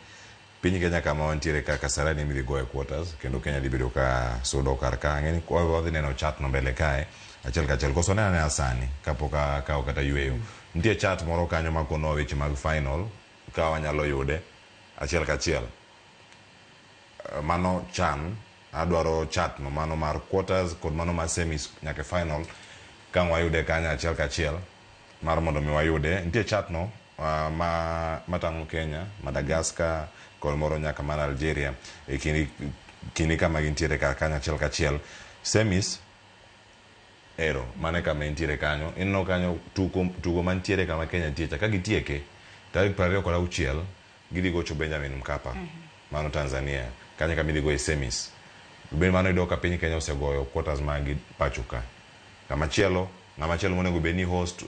piny Kenya kama wantiere ka Kasarani midhi goye quarters kendo Kenya dhi bedo ka sudo kar ka. Ang'e ni wadhi neno chat no mbele kae achiel kachiel. Koso ne anena sani kapok akawo kata yueyo. Nitie chat moro kanyo makonowa weche mag final ka wanyalo yude achiel kachiel. Mano chan adwaro chat no mano mar quarters kod mano mar semis nyaka final ka wayude kanyo achiel kachiel mar mondo mi wayude. Nitie chat no ma matang'o Kenya, Madagascar kod moro nyaka mar Algeria e kinde kama gintiere kar kanyo achiel kachiel. Semis ero mane kama entiere kanyo. Ineno kanyo tugo mantiere kama Kenya nitie cha. Ka gitieke tarik 26 gidhi gocho Benjamin Mkapa mano Tanzania kanyo kama idhi goye semis. Be mano iyudo ka piny Kenya osegoyo quarters magi pacho ka. Kamachielo, ng'ama chielo monego bed ni host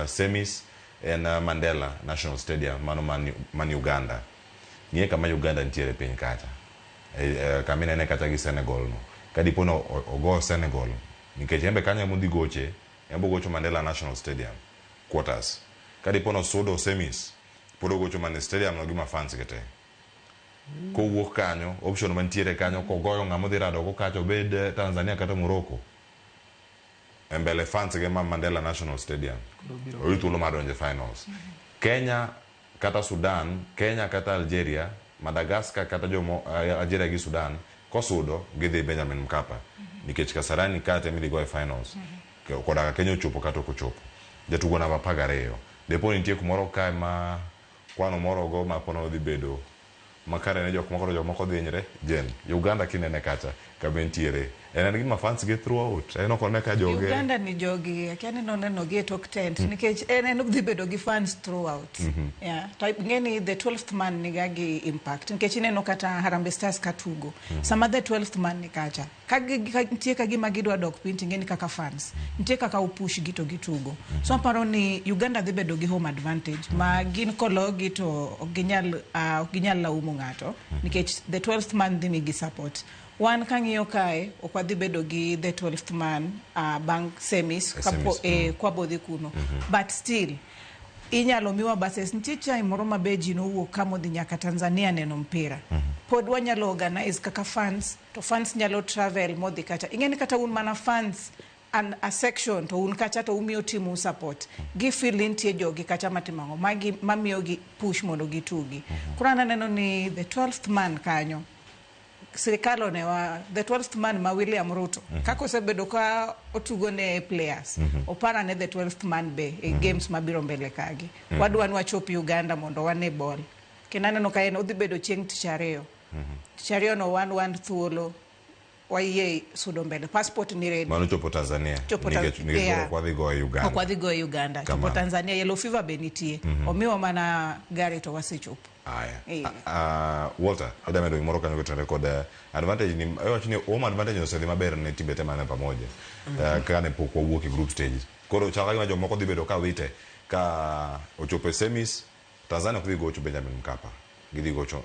semis en Mandela National Stadium mano man Uganda. Ng'iye kama Uganda nitiere piny kacha. Kama inene kacha gi Senegal no. Ka dipo no ogo Senegal nikech embe kanyo ema odhi goche, embe ogocho Mandela National Stadium quarters. Ka dipo no osudo semis, pod ogocho mana stadium no gi mafans gi te. Kowuok kanyo, option mantiere kanyo kogoyo ng'ama odhi rado go kacha obed Tanzania kata Morocco. E mbele fans ge ma Mandela National Stadium. Oyud thuolo mar donjo e finals. Kenya kata Sudan, Kenya kata Algeria, Madagascar kata jomo Algeria gi Sudan kosudo gidhi Benjamin Mkapa. Nikech Kasarani kata ema idhi goye finals. Koda ka Kenya ochopo kata ok ochopo. Jatugo namba 12. Depo nitie kumoro kae ma kwano moro go ma pono dhi bedo makare ne jok moko to jok moko dhi hinyre. Jen, Uganda kinene kacha kama entiere. En gima fans gi throughout. En ok one ka joge. Uganda ni jogi, akia ni noneno gi e tok tent nikech en dhi bedo gi fans throughout. Yeah. To ing'e ni the 12th man niga gi impact nikech ineno kata Harambee Stars ka tugo. Sama the 12th man ni kacha, ka nitie ka gima gidwa dok piny to ing'e ni kaka fans, nitie kaka upush gi to gitugo. So aparo ni Uganda dhi bedo gi home advantage ma gin kologi to ok ginyal laumo ng'ato nikech the 12th man dhi migi support. Wan kang'iyo kae ok wadhi bedo gi the 12th man bang' semis kapo kwabodhi kuno. But still inyalo miwa buses. Nitie chieng' moro ma be ji nowuok ka modhi nyaka Tanzania neno mpira. Pod wanyalo organize kaka fans to fans nyalo travel modhi kacha. Ing'e ni kata un mana fans an a section to un kacha to umiyo timu support. Gi feel ni nitie jogi kacha matimo ang'o magi mamiyo gi push mondo gitugi. Koro an aneno ni the 12th man kanyo sirikal onewa the 12th man ma William Ruto kaka osebedo ka otugo ne players opara ne the 12th man be e games mabiro mbele kagi. Wadwa ni wachop Uganda mondo wane ball. Kendo aneno ka en odhi bedo chieng' tich ariyo. Tich ariyo no wan thuolo wayie sudo mbele. Passport ni ready. Mano chopo Tanzania. Chopo Nikech ok wadhi goyo Uganda. Ok wadhi goyo Uganda. Chopo Kamano. Tanzania yellow fever be nitie. Omiwa mana gari to wasechopo. Aya. Walter, adwa medo gimoro kanyo kotenore kod advantage ni iwacho ni home advantage osedhi maber ne timbe te mane pamoja. Ka ne pok wawuok e group stage. Koro chal ka gima jomoko dhi bedo ka wite ka ochopo e semis Tanzania ok dhi gocho Benjamin Mkapa. Gidhi gocho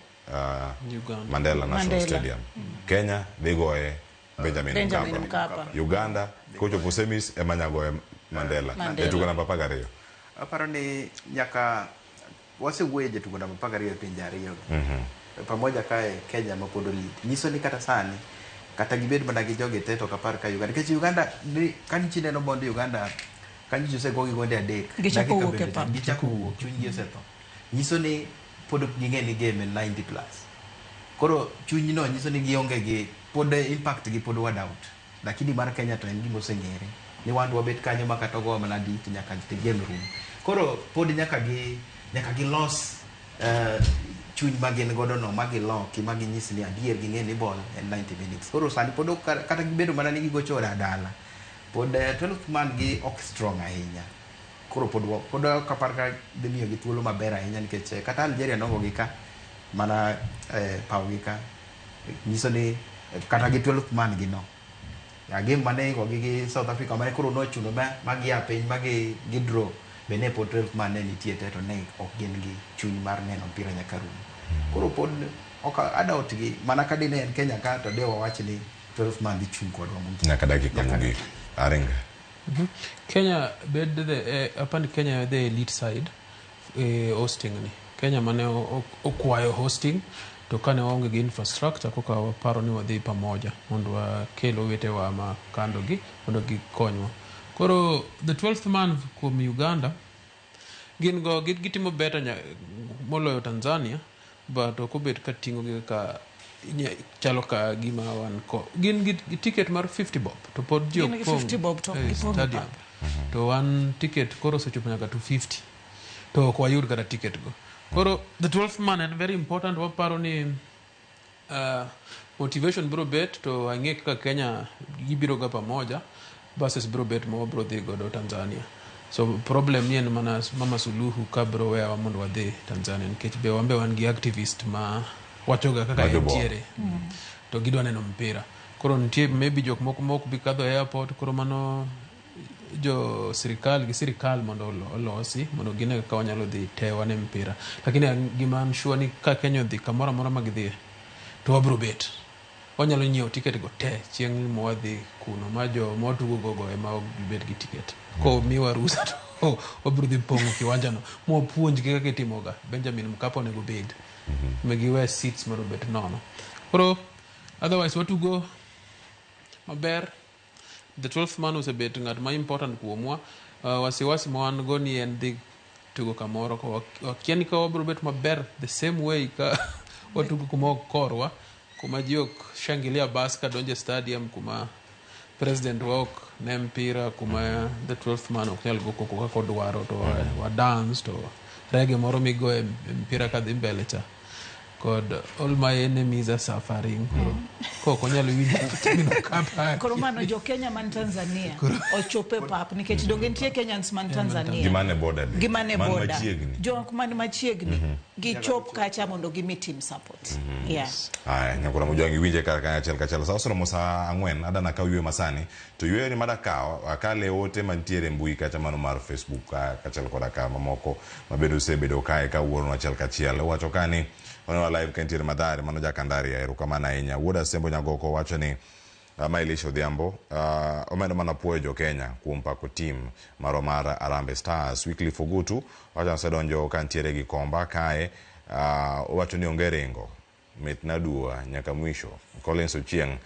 Mandela National Stadium. Kenya dhi goye Benjamin Mkapa. Uganda kochopo semis ema nya goye Mandela. Jatugo namba 12. Aparo ni nyaka wasewuoye jatugo namba 12 e pinje ariyo. Pamoja kae Kenya ma pod lead. Nyiso ni kata sani kata gibed mana gi jogi te to ok apar ka Uganda. Nikech Uganda ni kanyo neno bond Uganda kanyo ji osego gi gonde 3. Gichako wuok e pap. Gichako wuok, chunygi osetho. Nyiso ni pod ok ging'e ni game en 90 plus. Koro chunyno nyiso ni gionge gi pod impact gi pod wa doubt. Lakini mar Kenya to en gima oseng'ere ni wan wabet kanyo ma kata ogowa mana adi to nyaka game rum. Koro pod nyaka gilos chuny ma gin godo no ma giloki ma ginyis ni adier ging'e ni ball en 90 minutes. Koro sani pod ok kata gibedo mana ni gigocho dala pod 12th man gi ok strong ahinya. Koro pod ok apar ka dhi miyogi thuolo maber ahinya nikech kata Algeria nogogi ka mana pawgi ka nyiso ni kata gi 12th man gi no ya game mane igogi gi South Africa mane koro nochuno ma gia piny ma gi draw be ne pod 12th man ne nitie te to ne ok gin gi chuny mar neno mpira nyaka rum. Koro pod ok adoubt gi mana ka dine en Kenya ka to de wawach ni 12th man dhi chung' kodwa mogik. Nyaka dakika mogik. Aringa. Kenya bed the apani Kenya the elite side hosting ni. Kenya mane okwayo hosting to kane waonge gi infrastructure koka waparo ni wadhi pamoja mondo wakel owetewa ma kando gi mondo gikonywa. Koro the 12th man kuom Uganda gin go gitimo better moloyo Tanzania, but ok obet ka ting'o gi kaka chalo ka gima wan ko gin gi ticket mar 50 bob to pod ji Gin gi ok pong' 50 bob to ok e gipong' e stadium. Pap. To wan ticket koro osechopo nyaka 250 to ok wayud kata ticket go. Koro the 12th man en very important. Waparo ni motivation biro bet to ang'e kaka Kenya gibiro ga pamoja, buses biro bet ma wabiro dhi godo Tanzania. So problem ni en mana Mama Suluhu ka biro weyawa mondo wadhi Tanzania nikech be wan be wan gi activist ma wachoga kaka Ma jobol. entiere to gidwa neno mpira. Koro nitie maybe jok moko mok bi kadho airport. Koro mano jo sirikal gi sirikal mondo olosi mondo gine kaka wanyalo dhi te wane mpira, lakini gima an sure ni ka Kenya odhi kamoro amora ma gidhiye to wabiro bet wanyalo nyiewo ticket go te chieng' mwadhi kuno ma jo mwatugo gogo ema ok bed gi ticket komiwa rusa to wabiro dhi pong'o kiwanja no mwapuonjgi kaka itimoga. Benjamin Mkapa onego bed magiwe seats mondo obed nono. Koro otherwise watugo maber. The 12th man osebet ng'at ma important kuomwa. Wasiwasi ma wan go ni en dhi tugo kamoro ko wakia ni ka wabiro bet maber the same way ka watugo kuma ok korwa, kuma ji ok shangilia bas ka donjo e stadium, kuma president wa ok ne mpira, kuma the 12th man ok nyal go koko kaka odwaro to wa dance to rege moro migoye mpira kadhi mbele cha kod "all my enemies are suffering". Koro kok onyal winjo kapa. Koro mano jo Kenya man Tanzania ochopo e pap nikech donge nitie Kenyans man Tanzania? Gimane border be. Gimane Man border. machiegni. Jok man machiegni gichop kacha mondo gimi team support, yeah. Aya, nyakora Mojwang' iwinje kar kanyo achiel kachiel. Sa oseromo sa 4, adana kaw yweyo masani. To yweyo ni madakawo, akale ote mantiere e mbui kacha mano mar Facebook ka kachiel koda ka mamoko mabende osebedo kae kawuono achiel kachiel. Owacho ka ni oneno live ka nitiere Madhare, mano Jakandaria, erokamano ahinya. Wuod Asembo Nyagoko wacho ni ma Elisha Odhiambo omedo mana puoyo jo Kenya kuom pako team marwa mar Harambee Stars. Wycliffe Ogutu wacho ni osedonjo ka nitiere gi Komba kae, owacho ni onge ringo mitna dua nyaka mwisho. Collins Ochieng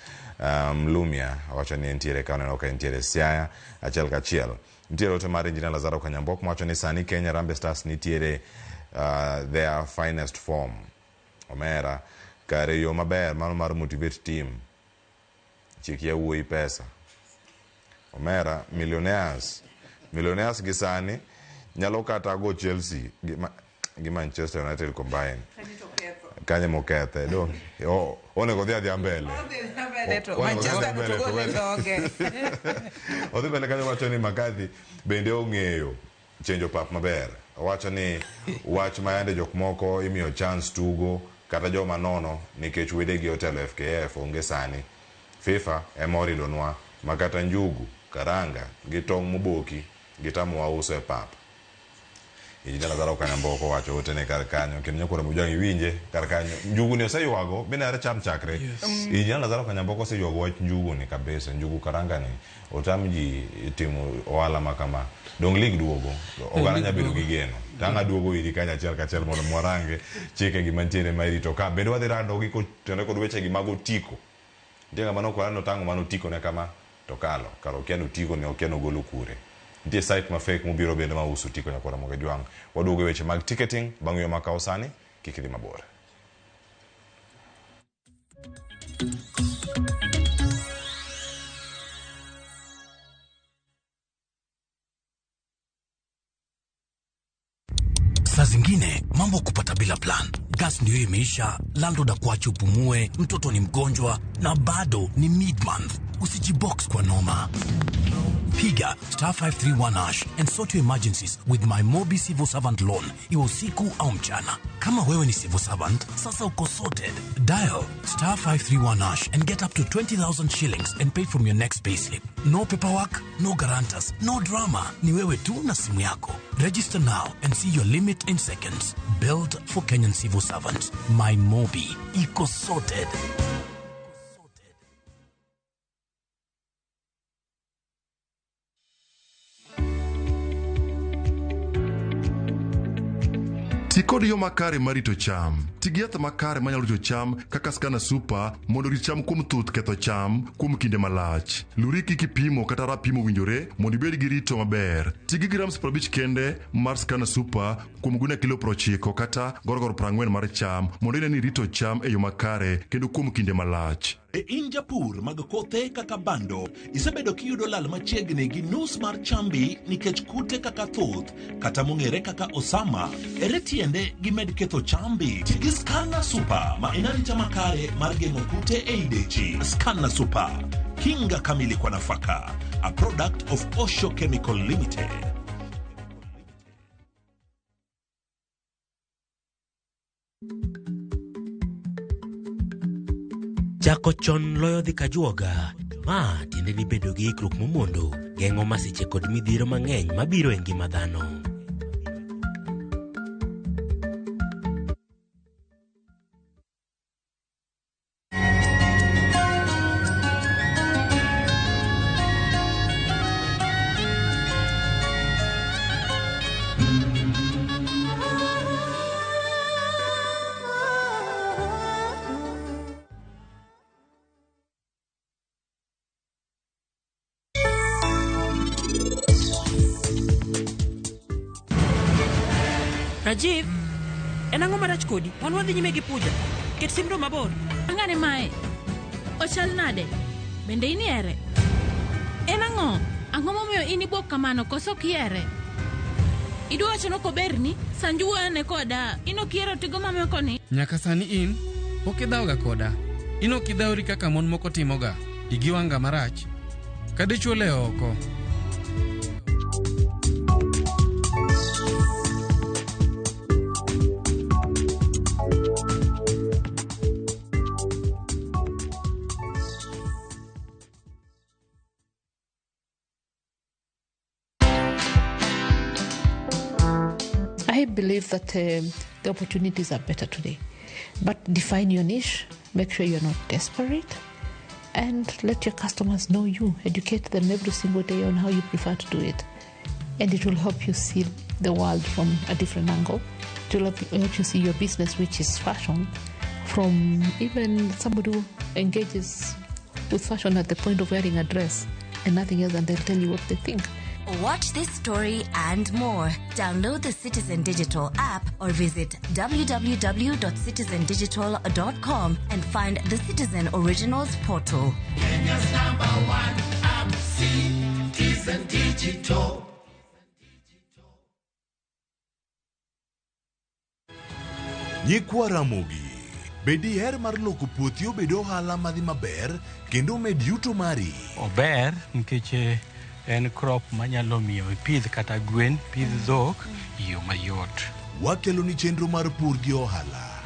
Mlumia wacho ni entiere ka oneno ka entiere Siaya achiel kachiel. Nitiere ote mar Engineer Lazaro Kanyambok mawacho ni sani Kenya Harambee Stars nitiere their finest form. Omera kare yo maber mano mar motivate team chik yawuoyi pesa. Omera millionaires gi sani nyalo kata go Chelsea gi Manchester United combine kanye mokethe do onego dhi adhiya mbele. Onego dhi adhiya mbele to odhi mbele kanyo. Wacho ni Makadhi bende ong'eyo chenjo pap maber. Owacho ni wach ma yande jok moko imiyo chance tugo kata joma nono nikech wedegi otelo FKF onge sani. FIFA ema oridonwa ma kata njugu, karanga gi tong' moboki gitamowa uso e pap. Injinia Lazaro Kanyamboko owacho otene kar kanyo kendo nyakwara Mojwang' iwinje kar kanyo. Njugu ni oseywago bende are cham chakre. Injinia Lazaro Kanyamboko oseywago wach njugu ni kabisa. Njugu karanga ni otam ji timo ohala ma kama. Dong lig duogo, oganda nya bedo gi geno. Tang' aduogo iri kanyo achiel kachiel mondo mwarange chike gi mantiere ma irito ka. Bende wadhi rado gi kotenore kod weche gi mag otiko. Nitie ng'ama nokwara ni otang'o mana otiko ne kama to kalo. Kara okia ni otiko ni okia ni ogolo kure. Nitie site ma fake mobiro bende ma uso otiko nyakwara Ramogi Jwang'. Waduogo e weche mag ticketing bang' yweyo makawo sani kik idhi mabor. Saa zingine mambo kupata bila plan. Gas ndio imeisha, landlord akuache upumue, mtoto ni mgonjwa na bado ni mid-month. Usijibox kwa noma. Piga star 531 hash and sort your emergencies with my Mobi Civil Servant Loan, iwe usiku au mchana. Kama wewe ni civil servant, sasa uko sorted. Dial star 531 hash and get up to 20,000 shillings and pay from your next payslip. No paperwork, no guarantors, no drama. Ni wewe tu na simu yako. Register now and see your limit in seconds. Built for Kenyan civil servants. My Mobi. Iko sorted. Ti kod yo makare mar rito cham. Ti gi yath makare manyalo rito cham kaka Scanner Super mondo orit cham kuom thuth ketho cham kuom kinde malach. Luri kik ipimo kata rapim owinjore mondo ibed gi rito maber. Ti gi grams 50 kende mar Scanner Super kuom gunia kilo 90 kata gorogoro 40 mar cham mondo ine ni irito cham e yo makare kendo kuom kinde malach. E in japur mag kothe kaka bando, isebedo kiyudo lal machiegni gi nus mar chambi nikech kute kaka thuth kata mong'ere kaka osama. Ere tiende gimed ketho chambi? Ti gi Scanner Super ma en arita makare mar geng'o kute ei dechi. Scanner Super, kinga kamili kwa nafaka. A product of Osho Chemical Limited. Chako chon loyo dhi kajuoga. Ma tiende ni bedo gi ikruok momondo, geng'o masiche kod midhiero mang'eny mabiro e ngima dhano. Rajiv, en ang'o marach kodi? Wan wadhi nyime gi puja. Ket simno mabor. Ang'ane mae? Ochal nade? Bende in ihere? En ang'o? Ang'o momiyo in ibuok kamano koso ok ihere? Idwa wacho ni ok oberni? Sanju wuoyone koda. In ok ihero tigo mamoko ni? Nyaka sani in, pok idhawoga koda. In ok idhawri kaka mon moko timoga. Igi wanga marach. Ka dichwo lewo oko. I believe that the opportunities are better today. But define your niche, make sure you're not desperate, and let your customers know you. Educate them every single day on how you prefer to do it. And it will help you see the world from a different angle. It will help you see your business, which is fashion, from even somebody who engages with fashion at the point of wearing a dress and nothing else, and they'll tell you what they think. Watch this story and more. Download the Citizen Digital app or visit www.citizendigital.com and find the Citizen Originals portal. Kenya's number one app, Citizen Digital. Nyikwa Ramogi, be diher mar loko puothi obed ohala madhi maber kendo med yuto mari? Ober nikech en crop manyalo miyo ipidh kata gwen, pidh dhok e yo mayot. Wakelo ni chenro mar pur gi ohala.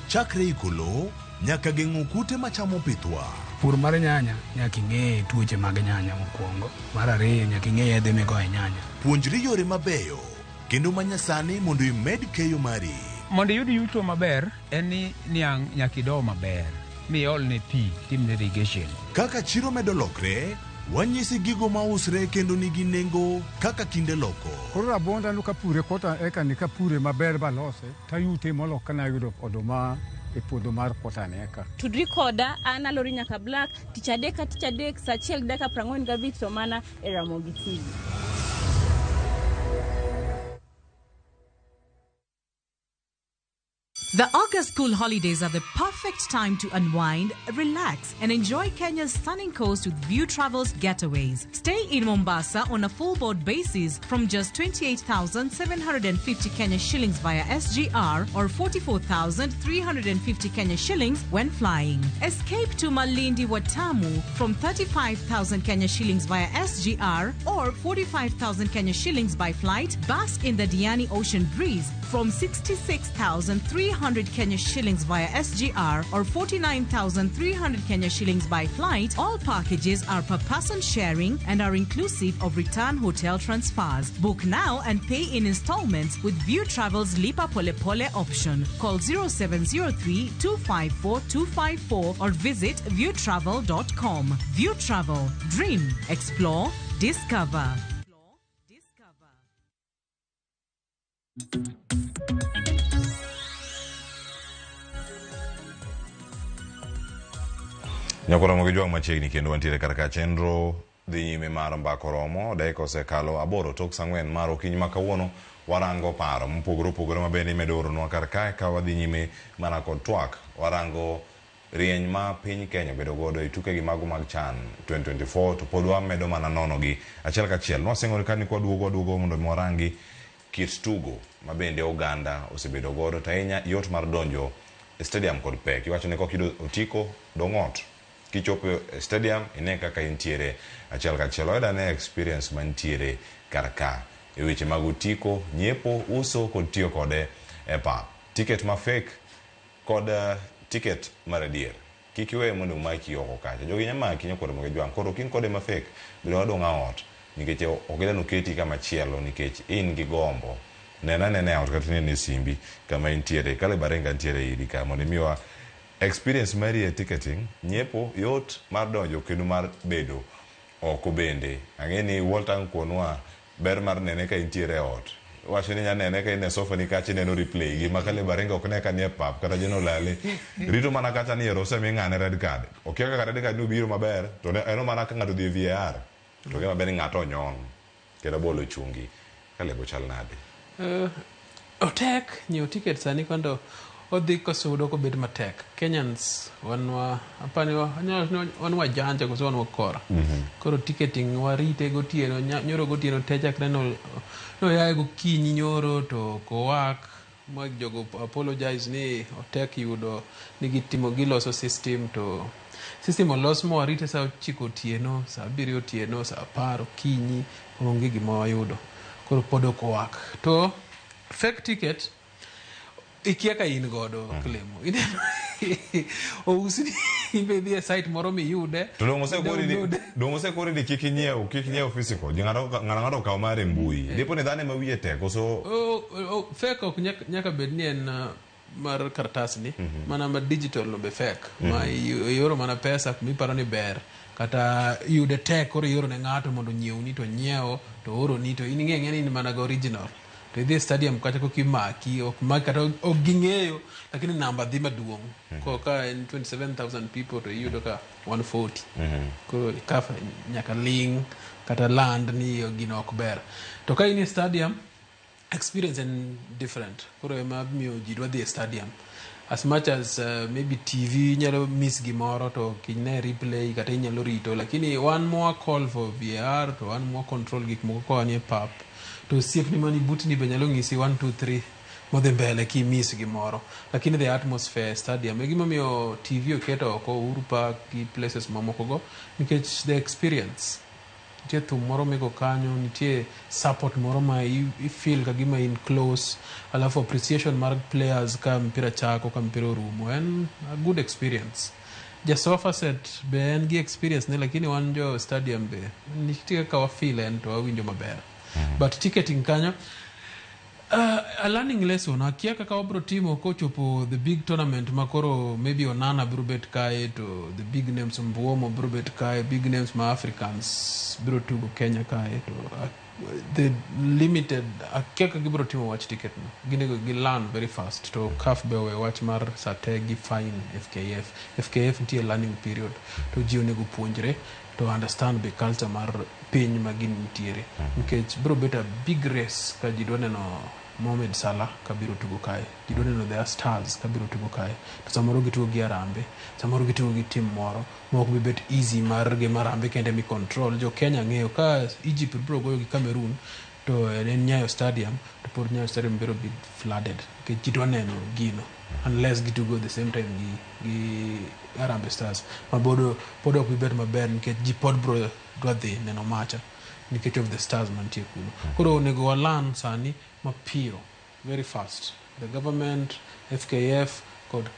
Chakre iko lowo nyaka geng'o kute machamo pithwa. Pur mar nyanya nyaka ing'e tuoche mag nyanya mokwongo. Mar ariyo nyaka ing'e yedhe migoyo e nyanya. Puonjri yore mabeyo kendo manyasani mondo imed keyo mari. Mondo iyud yuto maber en ni niang' nyaka ido maber miolne pi timne irrigation. Kaka chiro medo lokre, wanyisi gigo mausre kendo nigi nengo kaka kinde loko. Koro rabuonda no kapure kota eka ni kapure maber balose tayute molo kana yudo oduma e puodho mar kota ni eka. Tudri koda an Alori Nyaka Black tich adek ka tich adek saa 1:45 to mana e Ramogi TV. The August school holidays are the perfect time to unwind, relax, and enjoy Kenya's stunning coast with View Travels getaways. Stay in Mombasa on a full board basis from just 28,750 Kenya shillings via SGR or 44,350 Kenya shillings when flying. Escape to Malindi Watamu from 35,000 Kenya shillings via SGR or 45,000 Kenya shillings by flight. Bask in the Diani Ocean breeze from 66,300 Kenya shillings via SGR or 49,300 Kenya shillings by flight. All packages are per person sharing and are inclusive of return hotel transfers. Book now and pay in installments with View Travel's Lipa Pole Pole option. Call 0703 254 254 or visit viewtravel.com. View Travel. Dream, explore, discover. Nyakora mogi jwang' machiegni kendo wantiere kar ka chenro dhi nyime mar mbaka oromo dakika osekalo 8 tok saa 4 mar okinyi ma kawuono. Warango paro mopogore opogore ma bende imedo oronwa kar kae ka wadhi nyime mana kod twak. Warango rieny ma piny Kenya obedo godo e tukegi mago mag CHAN 2024 to pod wamedo mana nono gi achiel kachiel. Nwasingore ka ni kwaduogo waduogo mondo mi warangi kit tugo ma bende oganda osebedo godo to ahinya yot mar donjo e stadium kod pek. Iwacho ni kokiyudo otiko dong' ot. Kichopo e stadium ine kaka intiere achiel kachiel. Wayud ane experience mantiere kar ka e weche mag otiko, nyiepo, uso kod tiyo kode e pap. Ticket ma fake kod ticket mar adier. Kik iwe mondo omaki oko kacha. Jogi nya maki nyakwar mogi jwang'. Koro kin kode ma fake, bedo wadong' ot nikech ok gidwa noketi kama chielo nikech in gi gombo. Nena nena e ot kata inene e simbi kama intiere. Caleb Arenga ntiere iri ka mondo imiwa experience mari e ticketing, nyiepo, yot mar donjo kendo mar bedo oko bende. Ang'e ni Walter nkonwa ber mar nene ka intiere e ot. Wacho ni inya nene ka in e sofa ni kacha ineno replay. Gima Caleb Arenga ok ne ka nie pap kata jeno olale. Rito mana kacha ni ero osemi ng'ane red card. Okia kaka red card ni obiro maber to en mana ka ng'ato odhi e VAR. To gima ber ni ng'ato onyon kendo bol ochungi. Caleb ochal nade? Otek nyiewo ticket sani kondo odhi kosudo kobet matek. Kenyans wan wa apani wan wajanja koso wan wakora. Koro ticketing warite gotieno nyoro gotieno te chakre no yaye gokinyi nyoro to kowak ma jogo apologize ni otek yudo ni gitimo giloso system to system olos ma warite saa 9 otieno, saa 7 otieno, saa 10 okinyi onge gima wayudo. Koro pod ok owak. To fake ticket ikia ka in godo Clemo. Ousni imbe dhi e site moro miyude. To dong' osekori ni kik inyiew physical. Ji ng'ato okaw mare e mbui. Dipo ni dhano ema wiye tek koso fake ok nyaka bed ni en mar kartas ni mana ma digital no be fake. Ma ioro mana pesa miparo ni ber kata yude tek koro ioro ne ng'ato mondo onyiewni to nyiewo to oroni to in ing'e ni in mana go original. To idhi e stadium kacha koka imaki ok maki kata ok ging'eyo lakini namba dhi maduong'. Ko ka en 27,000 people to iyudo ka 140. Koro CAF nyaka ling kata land ni gino ok ber. To ka in e stadium experience en different. Koro ema miyo ji dwa dhi e stadium. As much as maybe TV nyalo miss gimoro to ok replay kata inyalo rito lakini one more call for VAR to one more control gik moko koa nie pap. To osiepni mani butni be nyalo ng'isi 1 2 3 modhi mbele kimiss gimoro. Lakini the atmosphere stadium e gimomiyo TV oketo oko Uhuru Park gi places mamoko go nikech the experience. Nitie thum moro miko kanyo, nitie support moro ma i feel ka gima in close, alafu appreciation mar players ka mpira chako ka mpira orumo en a good experience. Ja sofa set be en gi experience ne lakini wan jo stadium be nitie kaka wa feel en to wawinjo maber. But ticketing kanyo a learning lesson akia kaka wabro timo kochopo the big tournament ma koro maybe Onana bro bet kae to the big names Mbuomo bro bet kae big names ma Africans bro tugo Kenya kae to the limited akia kaka gibro timo wach ticket no ginego gi learn very fast to CAF be owe wach mar sate gi fine FKF nitie learning period to ji onego puonjre to understand the culture mar piny ma gin nitiere nikech bro bet a big race ka ji dwa neno Mohamed Salah kabiro tugo kae, ji dwa neno their stars kabiro tugo kae, to samoro gitugo gi Harambee, samoro gitugo gi team moro ma ok bi bet easy mar gi Harambee kende mi control. Jo Kenya ng'eyo ka Egypt biro goyo gi Cameroon to en Nyayo Stadium, to pod Nyayo Stadium biro be flooded nikech ji dwa neno gino, unless gitugo the same time gi Harambee Stars ma bodo pod ok bi bet maber nikech ji pod biro dwa dhi neno macha nikech of the stars mantie kuno. Koro onego walan sani mapiyo, very fast. The government, FKF kod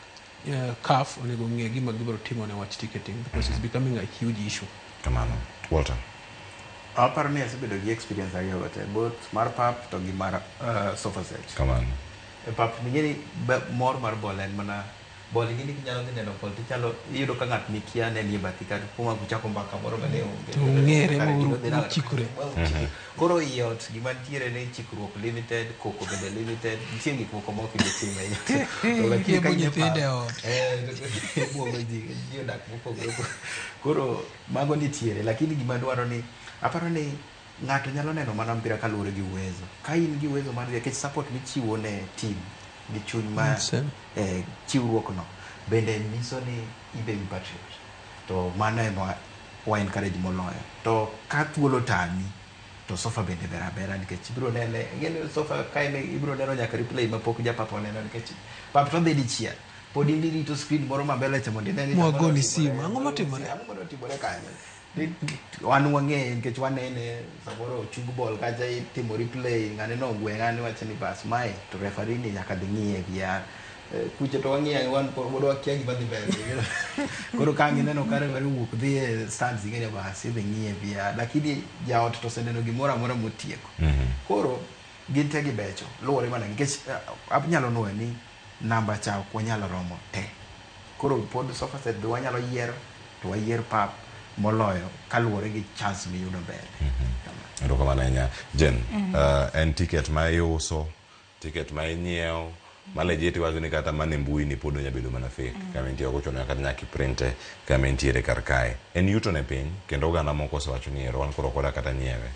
CAF onego ng'e gima gibiro timo ne wach ticketing because it's becoming a huge issue. Kamano. Walter. Aparo ni asebedo gi experience ariyo go te, both mar pap to gi mar sofa set. Kamano. E pap ing'e ni mor mar ball en mana ball, ing'e ni kinyalo dhi neno ball tichalo iyudo ka ng'at mikia ne nie bathi kata kuma kuchako mbaka moro mane onge. To ung'ere Kare ma gino dhi nade? uchikore. Koro i ot gima nitiere ni chikruok limited, koko bende limited, nitie gik moko ma ok ibi timo e ot. To lakini ka Riembo in e nyithindo e pap, ot. Ibuogo ji, ji odak mopogore opogore. Koro mago nitiere, lakini gima dwaro ni aparo ni ng'ato nyalo neno mana mpira kaluwore gi uwezo. Ka in gi uwezo mar nikech support michiwo ne team gi chuny ma Same. Chiwruok no bende nyiso ni ibe in patriot. To mano ema wa encourage moloyo. To ka thuolo tami to sofa bende ber abera nikech ibiro nene, ing'e ni sofa ka en ibiro neno nyaka replay mapok japap oneno nikech pap to dhi dichiel. Pod in irito screen moro ma mbele cha mondo ine ni Mwagoni ang'o simu. Ang'o matimore? Ang'o manotimore kanyo? Wan wang'eye nikech wanene samoro ochung ball kacha itimo replay, ng'ane no ogwe, ng'ane wacho ni bas mae to referee ni nyaka dhi ng'iye VAR. Kucha to wang'iyo wan pod wakia gima dhi mbele. Koro ka ang' ineno ka referee owuok dhi e stands, ing'e ni bas idhi ng'iye VAR, lakini jaot to oseneno gimoro amora motieko. Koro gin te gibecho luwore mana nikech anyalo nuoyo ni namba cha ok wanyal romo te. Koro pod sofa set be wanyalo yiero to wayier pap moloyo kaluwore gi chance miyudo mbele. Erokamano ahinya. Jen, en ticket ma iuso, ticket ma inyiewo, ma legit iwacho ni kata mana e mbui ni pod onya bedo mana fake. Kama intie ok ochuno kata nyaka iprinte kama intiere kar kae. En yuto ne piny kendo oganda moko osewacho ni ero wan koro ok wadwa kata nyiewe.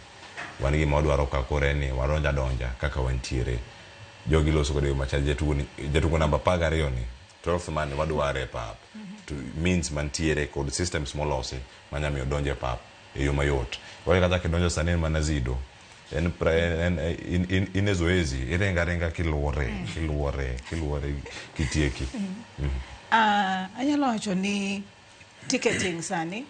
Wan gima wadwaro ka koro en ni wadonjo adonja kaka wantiere. Jogi loso kode yo machal jatugo ni jatugo namba 12 ni 12th man wadware e pap. To means mantiere kod systems molosi manya miyo donjo e pap e yo mayot. Wale kata kidonjo sani en mana Zido. En, en, in, in, in e zoezi iringa ringa kiluore kiluore kiluore kitieki. Anyalo wacho ni ticketing sani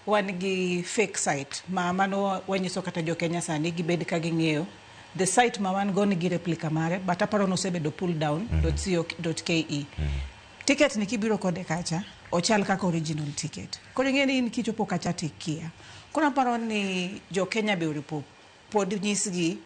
wan gi fake site ma mano wanyiso kata jo Kenya sani gibed ka ging'eyo the site ma wan go nigi replica mare, but aparo nosebedo pull down .co.ke. Ticket ni kibiro kode kacha ochal kaka original ticket. Koro ing'e ni in kichopo kacha tikia. Koro aparo ni jo Kenya be oripo pod nyisgi,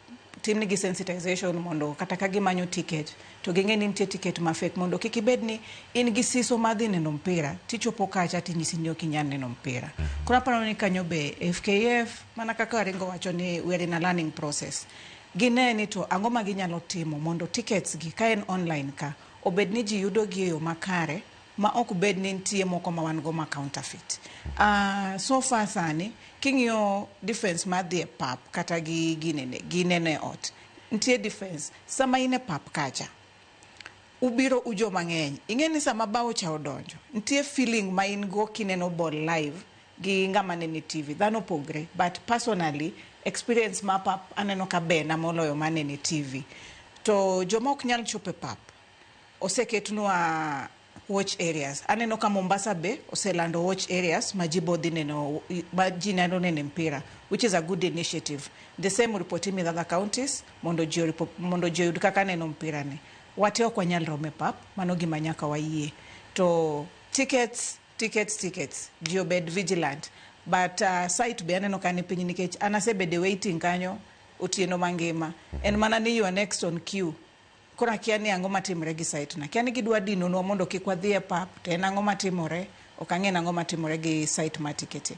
timnegi sensitization mondo kata ka gimanyo ticket to ging'e ni nitie ticket ma fake, mondo kik ibed ni in gi siso mar dhi neno mpira tichopo kacha tinyisi ni ok inyal neno mpira. Koro aparo ni kanyo be FKF, mana kaka Aringo wacho ni we are in a learning process, gine ni to ang'o ma ginyalo timo mondo tickets gi ka en online ka obed ni ji yudo gi e yo makare ma ok bed ni nitie moko ma wan go ma counterfeit. So far sani king'iyo difference mar dhi e pap kata gi ginene gi neno e ot, nitie difference. Sama in e pap kacha ubiro ujo mang'eny, ing'e ni sama bao cha odonjo nitie feeling ma in go kineno ball live gi ng'ama nene TV dhano opogre, but personally experience ma pap aneno ka berna moloyo manene TV. To joma ok nyal chopo e pap oseketnwa watch areas. Aneno ka Mombasa be oselando watch areas ma ji bodhi neno, ma ji nyalo neno mpira, which is a good initiative. The same report in other counties mondo ji oyud kaka neno mpira ni. Wate ok wanyal romo e pap, mano gima nyaka wayie. To tickets, tickets, tickets, ji obed vigilant. But site be aneno ka ni piny nikech an asebedo e waiting kanyo otieno mangima. En mana ni you are next on queue. Koro akia ni ang'o matimore gi site na. Akia ni gidwa dinonwa mondo kik wadhi e pap, to en ang'o matimore, ok ang'e nang'o matimore gi site mar ticketing.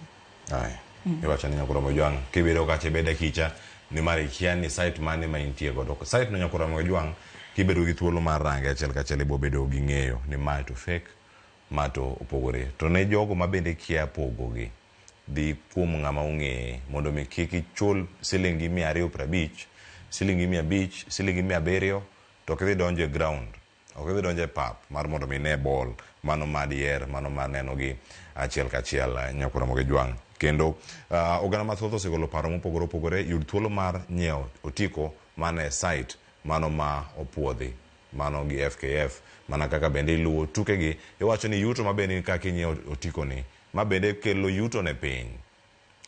Aya. Iwacho ni Nyakuro Mojwang' kibedo kacha ibed akicha nimar ikia ni site mane ma intie godo. Site no Nyakuro Mojwang' kibedo gi thuolo mar range achiel kachiel ibo bedo gi ng'eyo ni ma to fake, ma to opogore. To ne jogo ma bende kia pogogi, dhi kuom ng'ama ong'eye mondo mi kik ichul siling gi 250. Silingi 500, silingi 700, to ok idhi donjo e ground, ok idhi donjo e pap mar mondo mi ine ball mano ma diher, mano mar neno gi achiel kachiel nyako Ramogi Jwang'. Kendo oganda mathoth osegolo paro mopogore opogore, yud thuolo mar nyiewo otiko mana e site mano ma opuodhi mano gi FKF, mana kaka bende iluwo tukegi, iwacho ni yuto mabende kaka inyiewo otiko ni, ma bende kelo yuto ne piny.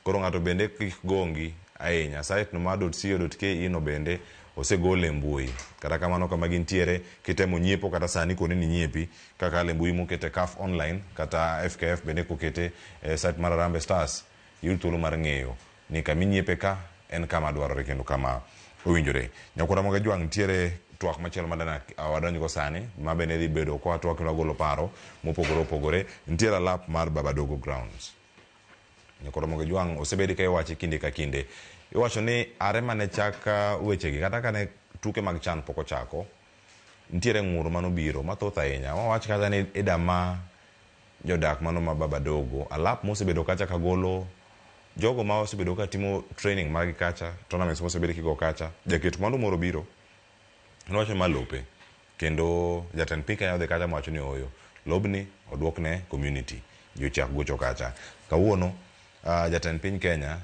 Koro ng'ato bende kik gongi ahinya. Site no mar .co.ke no bende osegol e mbui. Kata kamano kama gintiere kitemo nyiepo kata sani koni ni nyiepi kakalo e mbui mokete CAF online kata FKF bende kokete e site mar Harambee Stars, iyud thuolo mar ng'eyo ni kama inyiepe ka en kama dwarore kendo kama owinjore. Nyakwar Ramogi Jwang' nitiere twak machielo ma wadonj go sani ma bende dhi bedo kwa twak kendo wagolo paro mopogore opogore. Nitiere alap mar Babadogo Grounds. Nyakwar Ramogi Jwang' osebedi ka iwache kinde ka kinde. Iwacho ni are mane chak wechegi kata kane tuke mag CHAN pok ochako, nitiere ng'ur manobiro mathoth ahinya. Wawach kata ni idama jodak mano ma Babadogo, alap mosebedo kacha kagolo jogo ma osebedo ka timo training margi kacha, tournaments mosebedo kigo kacha, jaket mwandu moro biro nowacho ma lope, kendo jatend piny Kenya odhi kacha mowacho ni ooyo, lobni oduokne community, ji ochak gocho kacha. Kawuono jatend piny Kenya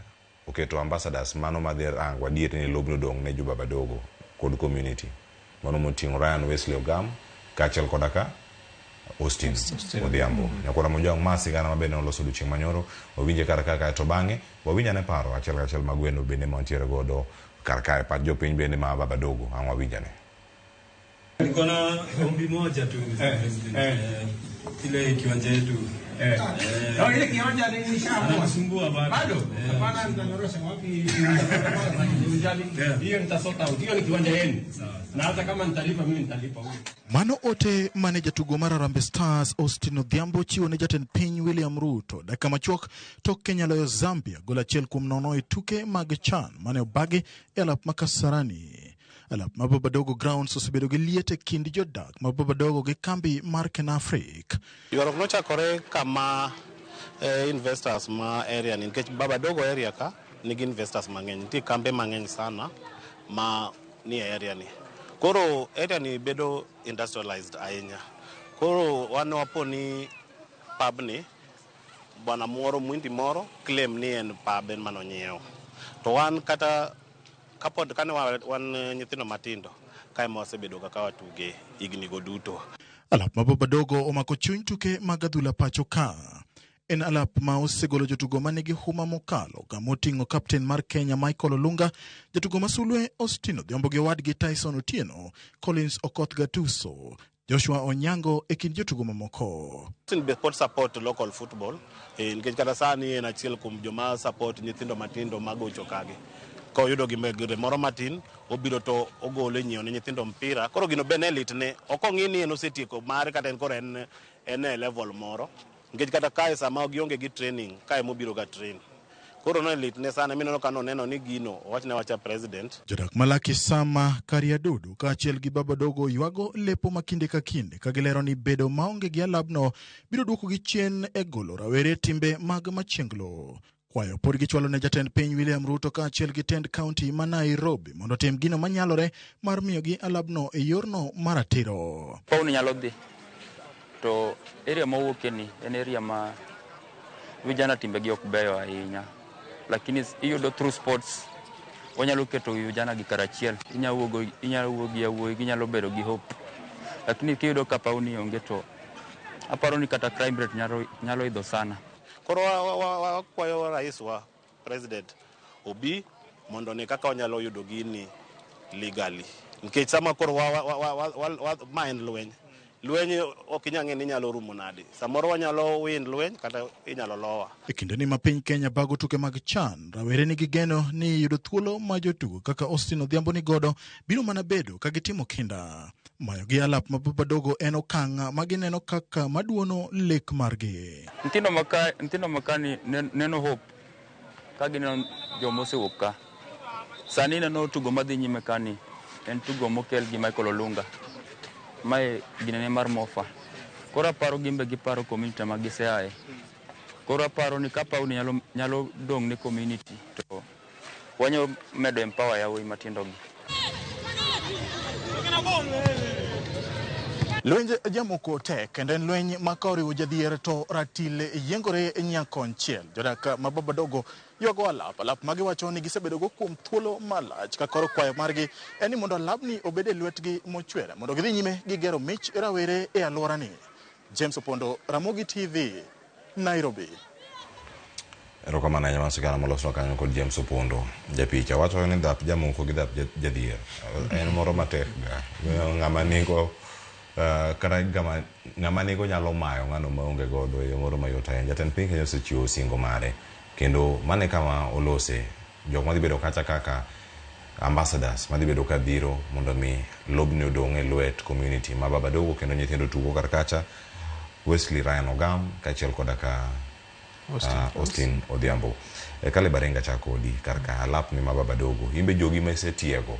oketo ambassadors mano madhi rango adier ni lobni odong' ne jo Babadogo kod community. Mano moting'o Ryan Wesley Ogam kaachiel koda ka Austin Odhiambo. Nyakwar Ramogi Jwang' ma sigana ma bende noloso odiochieng' manyoro, wawinje kar ka to bang'e wawinj ane paro achiel kachiel mag wendo bende mantiere godo kar kae, pach jopiny bende ma Babadogo, ang' wawinj ane. Niko na ombi moja tu Mr. President. Ile kiwanja yetu. Oh, ile kiwanja ni nishaamua. Ananisumbua bado. Bado? Hapana, nitanyorosha wapi? Unjali. Hiyo nitasort out. Hiyo ni kiwanja yenu. Na hata kama nitalipa mimi nitalipa huyo. Mano ote mane jatugo mar Harambee Stars Austin Odhiambo chiwo ne jatend piny William Ruto dakika machuok tok Kenya loyo Zambia gol 1-0 e tuke mag CHAN mane obagi e alap ma Kasarani. Alap ma Babadogo Grounds osebedo gi liet e kind jodak ma Babadogo gi kambi mar Kenafric. Ywaruok nochakore kama investors ma area ni, nikech Babadogo area ka nigi investors mang'eny, nitie kambe mang'eny sana ma ni e area ni. Koro area ni bedo industrialized ahinya. Koro wan wapo ni pub ni bwana moro mwindi moro claim ni en pub en manonyiewo. To wan kata kapod kane wan nyithindo matindo kae ma wasebedo kaka watuge higni go duto. Alap ma Babadogo omako chuny tuke mag adhula pacho ka. En alap ma osegolo jotugo manigi huma mokalo kamoting'o kapten mar Kenya Michael Olunga, jatugo ma sulwe Austin Odhiambo gi owadgi Tyson Otieno, Collins Okoth Gatuso, Joshua Onyango e kind jotugo mamoko. Austin be pod support local football nikech kata sani en achiel kuom joma support nyithindo matindo magocho kagi. Ka oyudo gime moro matin, obiro to ogolo nyiewo ne nyithindo mpira. Koro gino be ne litne, ok ong'i ni en osetieko mare kata en koro en e level moro. Nikech kata kae sama gionge gi training, kae mobiro ga train. Koro no litne sana, mineno ka noneno ni gino, owachne wacha president. Jodak malaki Sama Kariadudu kaachiel gi Babadogo ywago lepo ma kinde ka kinde ka gilero ni bedo maonge gi alabno biro duokogi chien e golo rawere timbe mag machienglo. Kwayo pod gichwalo ne jatend piny William Ruto kaachiel gi tend kaunti ma Nairobi mondo otim gino manyalore mar miyogi alabno e yorno maratiro. Pauni nyalo dhi to area mawuokie ni en area ma vijana timbegi ok beyo ahinya, lakini iyudo through sports wanyalo keto vijana gi karachiel, inyalo wuo gi yawuoyi, ginyalo bedo gi hope. Lakini kiyudo ka pauni onge to aparo ni kata crime rate nyalo idho sana. Koro wakwayo rais wa president obi mondo ne kaka wanyalo yudo gini legally. Nikech sama koro ma en lweny. Lweny ok inyal ng'e ni inyalo rumo nade. Samoro wanyalo win lweny kata inyalo lowa. E kindeni ma piny Kenya bago tuke mag CHAN, rawere nigi geno ni yudo thuolo ma jotugo kaka Austin Odhiambo ni godo biro mana bedo ka gitimo kinda. Mayo gi alap ma Babadogo en okang' ma gineno kaka maduono lek margi. Nyithindo maka ni neno hope ka gineno joma osewuok ka. Sani neno tugo madhi nyime kani en tugo mokel gi Michael Olunga. Mae ginene mar Mofa. Koro aparo gimbe giparo community ma giseaye. Koro aparo ni ka pauni nyalo dong' ne community to wanyalo medo empower yawuoyi matindo gi. Lwenj jamoko tek kendo en lweny ma ka oriwo jadhier to ratil yiengore nyakonchiel. Jodak ma Babadogo ywago alap, alap ma giwacho ni gisebedogo kuom thuolo malach ka koro kwayo margi en ni mondo alabni obed e lwetgi mochwere mondo gidhi nyime gi gero mich rawere e alworani. James Opondo, Ramogi TV, Nairobi. Erokamano ahinya mar sigana moloswa kanyo kod James Opondo. Japicha wacho ni dhap jamoko gi dhap jadhier en moro matek ga. Ng'ama nigo kata ng'ama nigo nyalo mayo ng'ano maonge godo e yo moro mayot ahinya. Jatend piny Kenya osechiwo singo mare kendo mano e kama olose jok madhi bedo kacha kaka ambassadors madhi bedo ka biro mondo mi lobni odong' e lwet community ma Babadogo kendo nyithindo tugo kar kacha Wesley Ryan Ogam kaachiel koda ka Austin Odhiambo. Caleb Aringa chak kodi kar ka alap ni ma Babadogo. Imbe jogi ma isetiego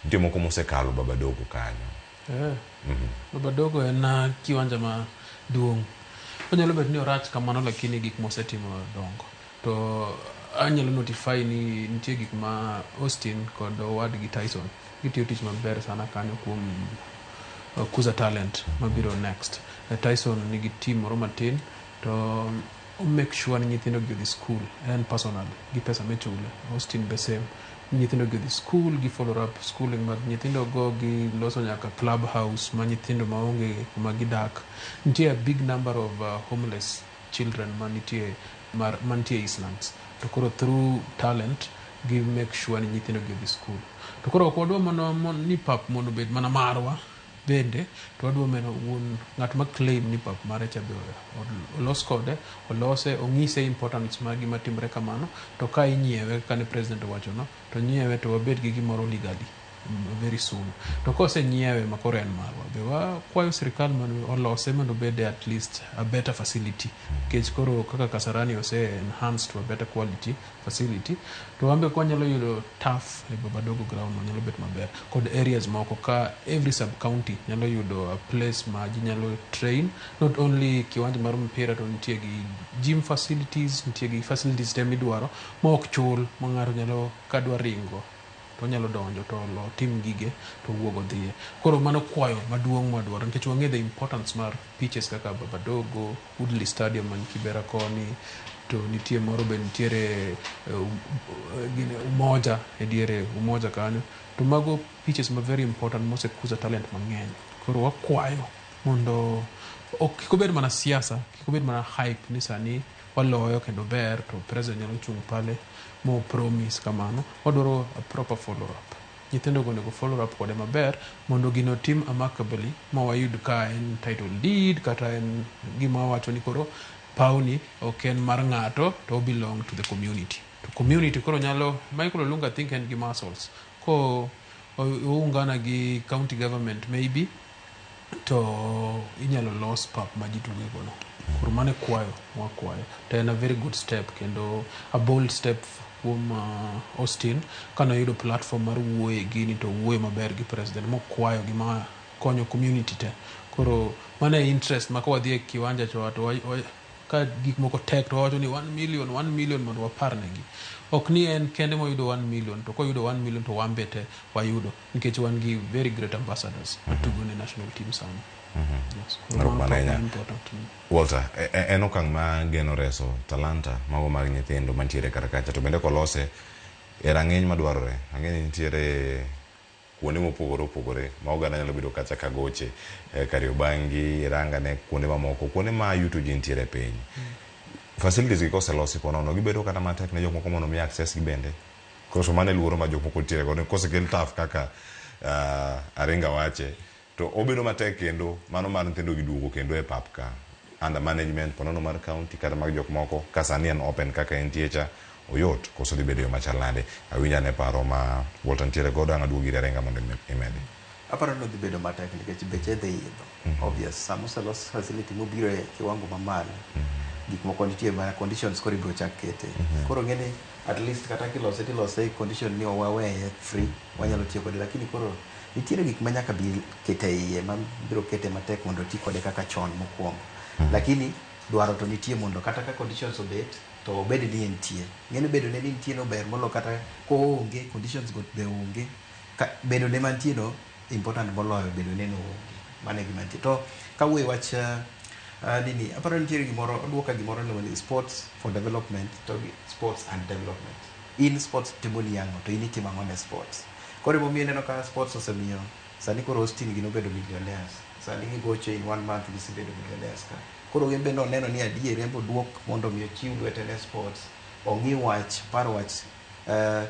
nitie moko mosekalo Babadogo kanyo. Babadogo en kiwanja maduong'. Onyalo bet ni orach kamano lakini gik mosetimo dongo. To anyalo notify ni nitie gik ma Austin kod owadgi Tyson gitiyo tich maber sana kanyo kuom kuza talent mabiro next. Tyson nigi team moro matin to make sure ni nyithindo gi odhi school en personally gi pesa michule. Austin be same. Nyithindo gi odhi school, gi follow up schooling mag nyithindo go, gi loso nyaka club house ma nyithindo maonge kuma gidak. Nitie a big number of homeless children manitie mantie Eastlands. To koro through talent gi make sure ni nyithindo gi odhi school. To koro ok wadwa mana ni pap mondo obed mana marwa bende, to wadwa meno wuon ng'at ma claim ni pap mare cha be olos kode, olose, ong'ise importance mar gima timre kamano, to ka inyiewe kaka ne president owacho no, to nyiewe to wabed gi gimoro legally very soon. To kosenyiewe ma koro en marwa, be wakwayo sirikal mondo olose mondo obed at least a better facility. Nikech koro kaka Kasarani ose enhance to a better quality facility, to wan be kwanyalo yudo turf e Babadogo ground no nyalo bet maber. Kod areas moko ka every sub county nyalo yudo a place ma ji nyalo train, not only kiwanja mar mpira to nitie gi gym facilities, nitie gi facilities te midwaro ma ok chul ma ng'ato nyalo kadwa ringo to onyalo donjo to otim gige to owuog odhiye. Koro mano kwayo maduong' mwadwaro nikech wang'e the importance mar pitches kaka Babadogo, Woodley Stadium man Kibera koni, to nitie moro be nitiere Umoja e diere Umoja kanyo. To mago pitches ma very important mosekuza talent mang'eny. Koro wakwayo mondo kik obed mana siasa, kik obed mana hype ni sani waloyo kendo ber to president nyalo chung' pale mo promise kamano. Wadwaro a proper follow up. Nyithindo go onego follow up kode maber mondo gino tim amicably ma wayud ka en title deed kata en gima wawacho ni koro pawni ok en mar ng'ato to belong to the community. To community koro nyalo Michael Olunga I think en gi muscles. Ko oungana gi county government maybe to inyalo los pap ma ji tuge gono. Koro mano e kwayo mwakwayo. To en a very good step kendo a bold step kuom Austin kanoyudo platform mar wuoye gini to owuoyo maber gi president mokwayo gima konyo community te. Koro mano e interest ma kawadhi e kiwanja cho to ka gik moko tek to wawacho ni 1 million 1 million mondo wapar negi. Ok ni en kende moyudo 1 million to koyudo 1 million to wan be te wayudo nikech wan gi very great ambassadors matugo ne national team sani. Yes. Koro mano Erokamano ahinya. important. Walter, en okang' ma geno reso talanta mago mag nyithindo mantiere kar kacha to bende kolose e rang'iny madwarore. Ang'e ni nitiere kuonde mopogore opogore ma oganda nyalo bedo kacha ka goche, Kariobangi, Irangane, kuonde mamoko, kuonde ma yuto ji nitiere piny. Facilities gi koselosi ponono gibedo kata matek ne jok moko mondo mi access gi bende. Koso mano e luoro ma jok moko nitiere godo kosekel turf kaka Aringa wache to obedo matek kendo mano mar nyithindo gi duogo kendo e pap ka under management ponono mar county kata mag jok moko ka sani en open kaka entie cha oyot koso dhi bedo yo machal nade. Awinjo ane paro ma Walter nitiere godo ang' aduogo ir Aringa mondo imedi. Aparo ni odhi bedo matek nikech beche dhi idho. Obvious, sama oselos facility mobiro e kiwango mamalo, gik moko nitie mana conditions koro ibiro chak kete. Koro ng'eni at least kata kilose tilose e condition ni waweye free, wanyalo tiyo kode, lakini koro nitiere gik ma nyaka bi kete iye ma biro kete matek mondo oti kode kaka chon mokwongo. Lakini dwaro to nitie mondo kata ka conditions obet to obed ni entie. Ng'eni bedo ne ni nitie no ber molo kata koonge conditions go be onge. Ka bedo ne mantie no important moloyo bedo ni noonge. Mano e gima nitie. To kawuoyo e wach nini, aparo nitiere gimoro, oduoka gimoro iluongo ni sports for development to gi sports and development. In sports timoni ang'o to in itimo ang'o ne sports. Koro emomiyo ineno ka sports osemiyo sani koro Austin gino obedo millionaires. Sani gigocho in one month gisebedo millionaires ka. Koro en be noneno ni adier en be oduok mondo mi ochiw lwete ne sports. Ong'i wach, par wach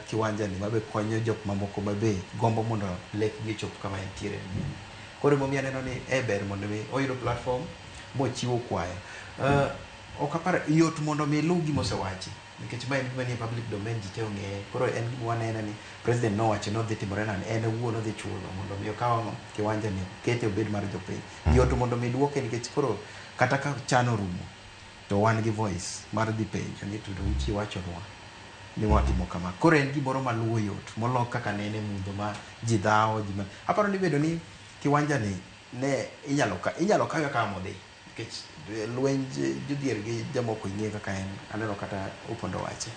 kiwanja ni mabe konyo jok mamoko mabe gombo mondo lekgi ochop kama entiere. Koro emomiyo aneno ni e ber mondo mi oyudo platform mochiwo kwayo. Ok apar yot mondo mi iluw gima osewachi nikech ma en gima nie public domain ji te ong'eye. Koro en gima waneno ni president nowacho ni odhi timore nade, en owuon odhi chulo mondo mi okaw kiwanja ni okete obed mar jopiny. Yot mondo mi duoke nikech koro kata ka chan orumo to wan gi voice mar dhi penjo ni to uchi wachonwa ni watimo kama. Koro en gimoro maluwo yot molo kaka ne en e mudho ma ji dhawo ji ma aparo ni bedo ni kiwanja ni ne inyalo kawe kaka modhi nikech lwenj jodhier gi jomoko ing'e kaka en aneno kata Opondo wache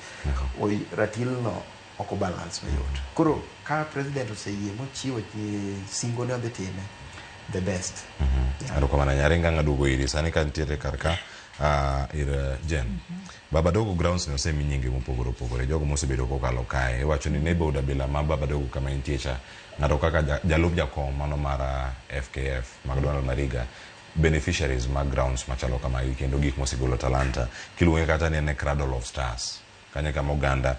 ratil no ok obalance mayot. Koro ka president oseyie mochiwo singo ne odhi time the best. Erokamano Nyaringa ng'aduogo iri sani ka nitiere kar ka ir Jen. Baba Dogo grounds ne osemi nyinge mopogore opogore jogo mosebedo kokalo kae iwacho ni neighborhood abila ma Baba Dogo kama entie cha ng'ato kaka jalup jakom mano mar FKF McDonald Mariga beneficiaries mag grounds machalo kamagi kendo gik mosegolo talanta kiluonge kata ni en e cradle of stars kanyo kama oganda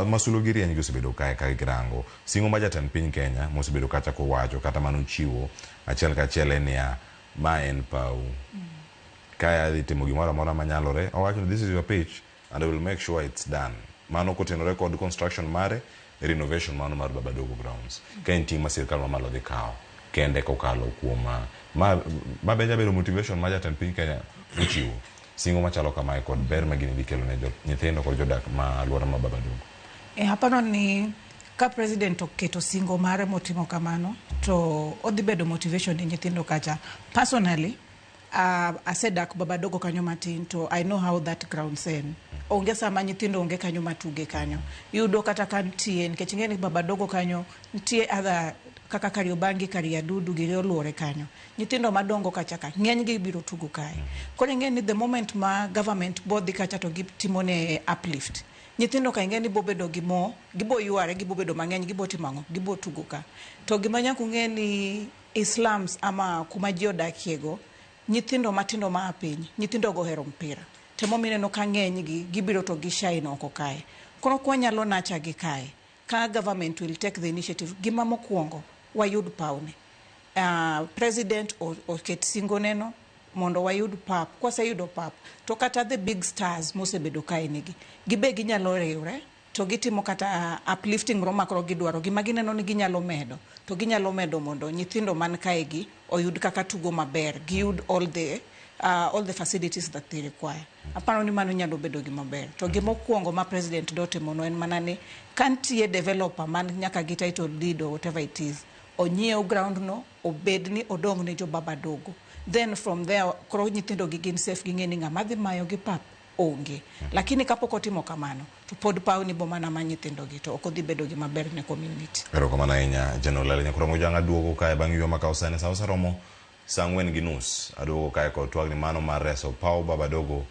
masulo gi rieny gi osebedo kae ka girango singo ma jatend piny Kenya mosebedo kacha kowacho kata manochiwo achiel kachiel en niya ma en pau kae adhi timo gimoro amora manyalore owacho ni this is your pitch and I will make sure it's done mano kotenore kod construction mare renovation mano mar Baba Dogo grounds ka en ting' ma sirikal mamalo dhi kawo kende kokalo kuom ma be nyabedo motivation ma jatend piny Kenya ochiwo singo machalo kamae kod ber ma gini dhi kelo ne nyithindo kod jodak ma alwora ma Baba Dogo. Aparo ni ka president oketo singo mare motimo kamano to odhi bedo motivation ne nyithindo kacha. Personally asedak Baba Dogo kanyo matin to I know how that grounds en. Onge sama nyithindo onge kanyo matuge kanyo. Iyudo kata ka nitie nikech ing'e ni Baba Dogo kanyo nitie other kaka Kariobangi, Kariadudu giri oluore kanyo. Nyithindo madongo kacha ka ng'eny gi biro tugo kae. Koro ing'e ni the moment ma government bodhi kacha to gitimo ne uplift. Nyithindo ka ing'e ni bo bedo gi mo, gibo yware, gibo bedo mang'eny, gibo timo ang'o, gibo tugo ka. To gima nyaka ung'e ni slums ama kuma ji odakiego, nyithindo matindo maa piny, nyithindo go ohero mpira. Temo mineno ka ng'eny gi gibiro to gishine oko kae. Koro kwanyalo nacha gi kae, ka government will take the initiative, gima mokwongo wayud pawne. President oket singo neno mondo wayud pap. Kwaseyudo pap, to kata the big stars mosebedo kae nigi, gibe ginyalo riwre to gitimo kata uplifting moro makoro gidwaro gima gineno ni ginyalo medo to ginyalo medo mondo nyithindo man kae gi oyud kaka tugo maber, giyud all the facilities that they require. Aparo ni mano nyalo bedo gima ber. To gimokwongo ma president do timo no en mana ni ka nitie developer man nyaka gi title deed or whatever it is, onyiew ground no obed ni odong' ne jo Baba Dogo. Then from there koro nyithindo gi gin safe ging'e ni ng'ama dhi mayo gi pap onge. Lakini kapok otimo kamano to pod paw ni bomana ma nyithindo gi to ok odhi bedo gima ber ne community. Erokamano ahinya General Ali Nyakurango Jang' aduogo kae bang' yueyo makawo sani sa oseromo saa 4:30 aduogo kae kod twagni mano mar reso paw Baba Dogo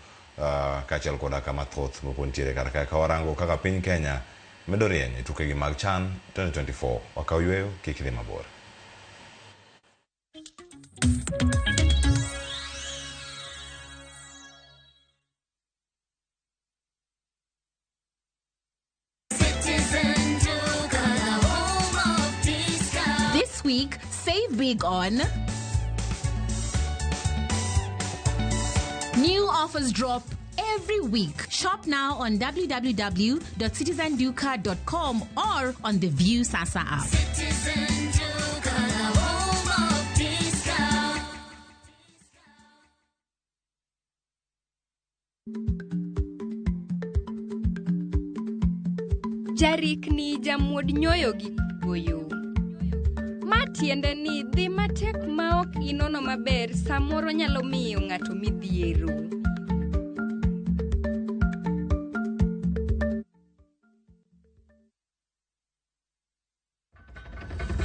kaachiel koda kama thoth moko nitiere kar kae ka warango kaka piny Kenya medo rieny e tukegi mag CHAN 2024 wakaw yueyo kik idhi mabor. Citizen Duka, the home of discount. This week, save big on new offers drop every week. Shop now on www.citizenduka.com or on the View Sasa app. Citizen Duka, the home of discount. Jarikni jamuod nyoyo gi goyo. Ma tiende ni dhi matek ma ok inono maber samoro nyalo miyo ng'ato midhiero.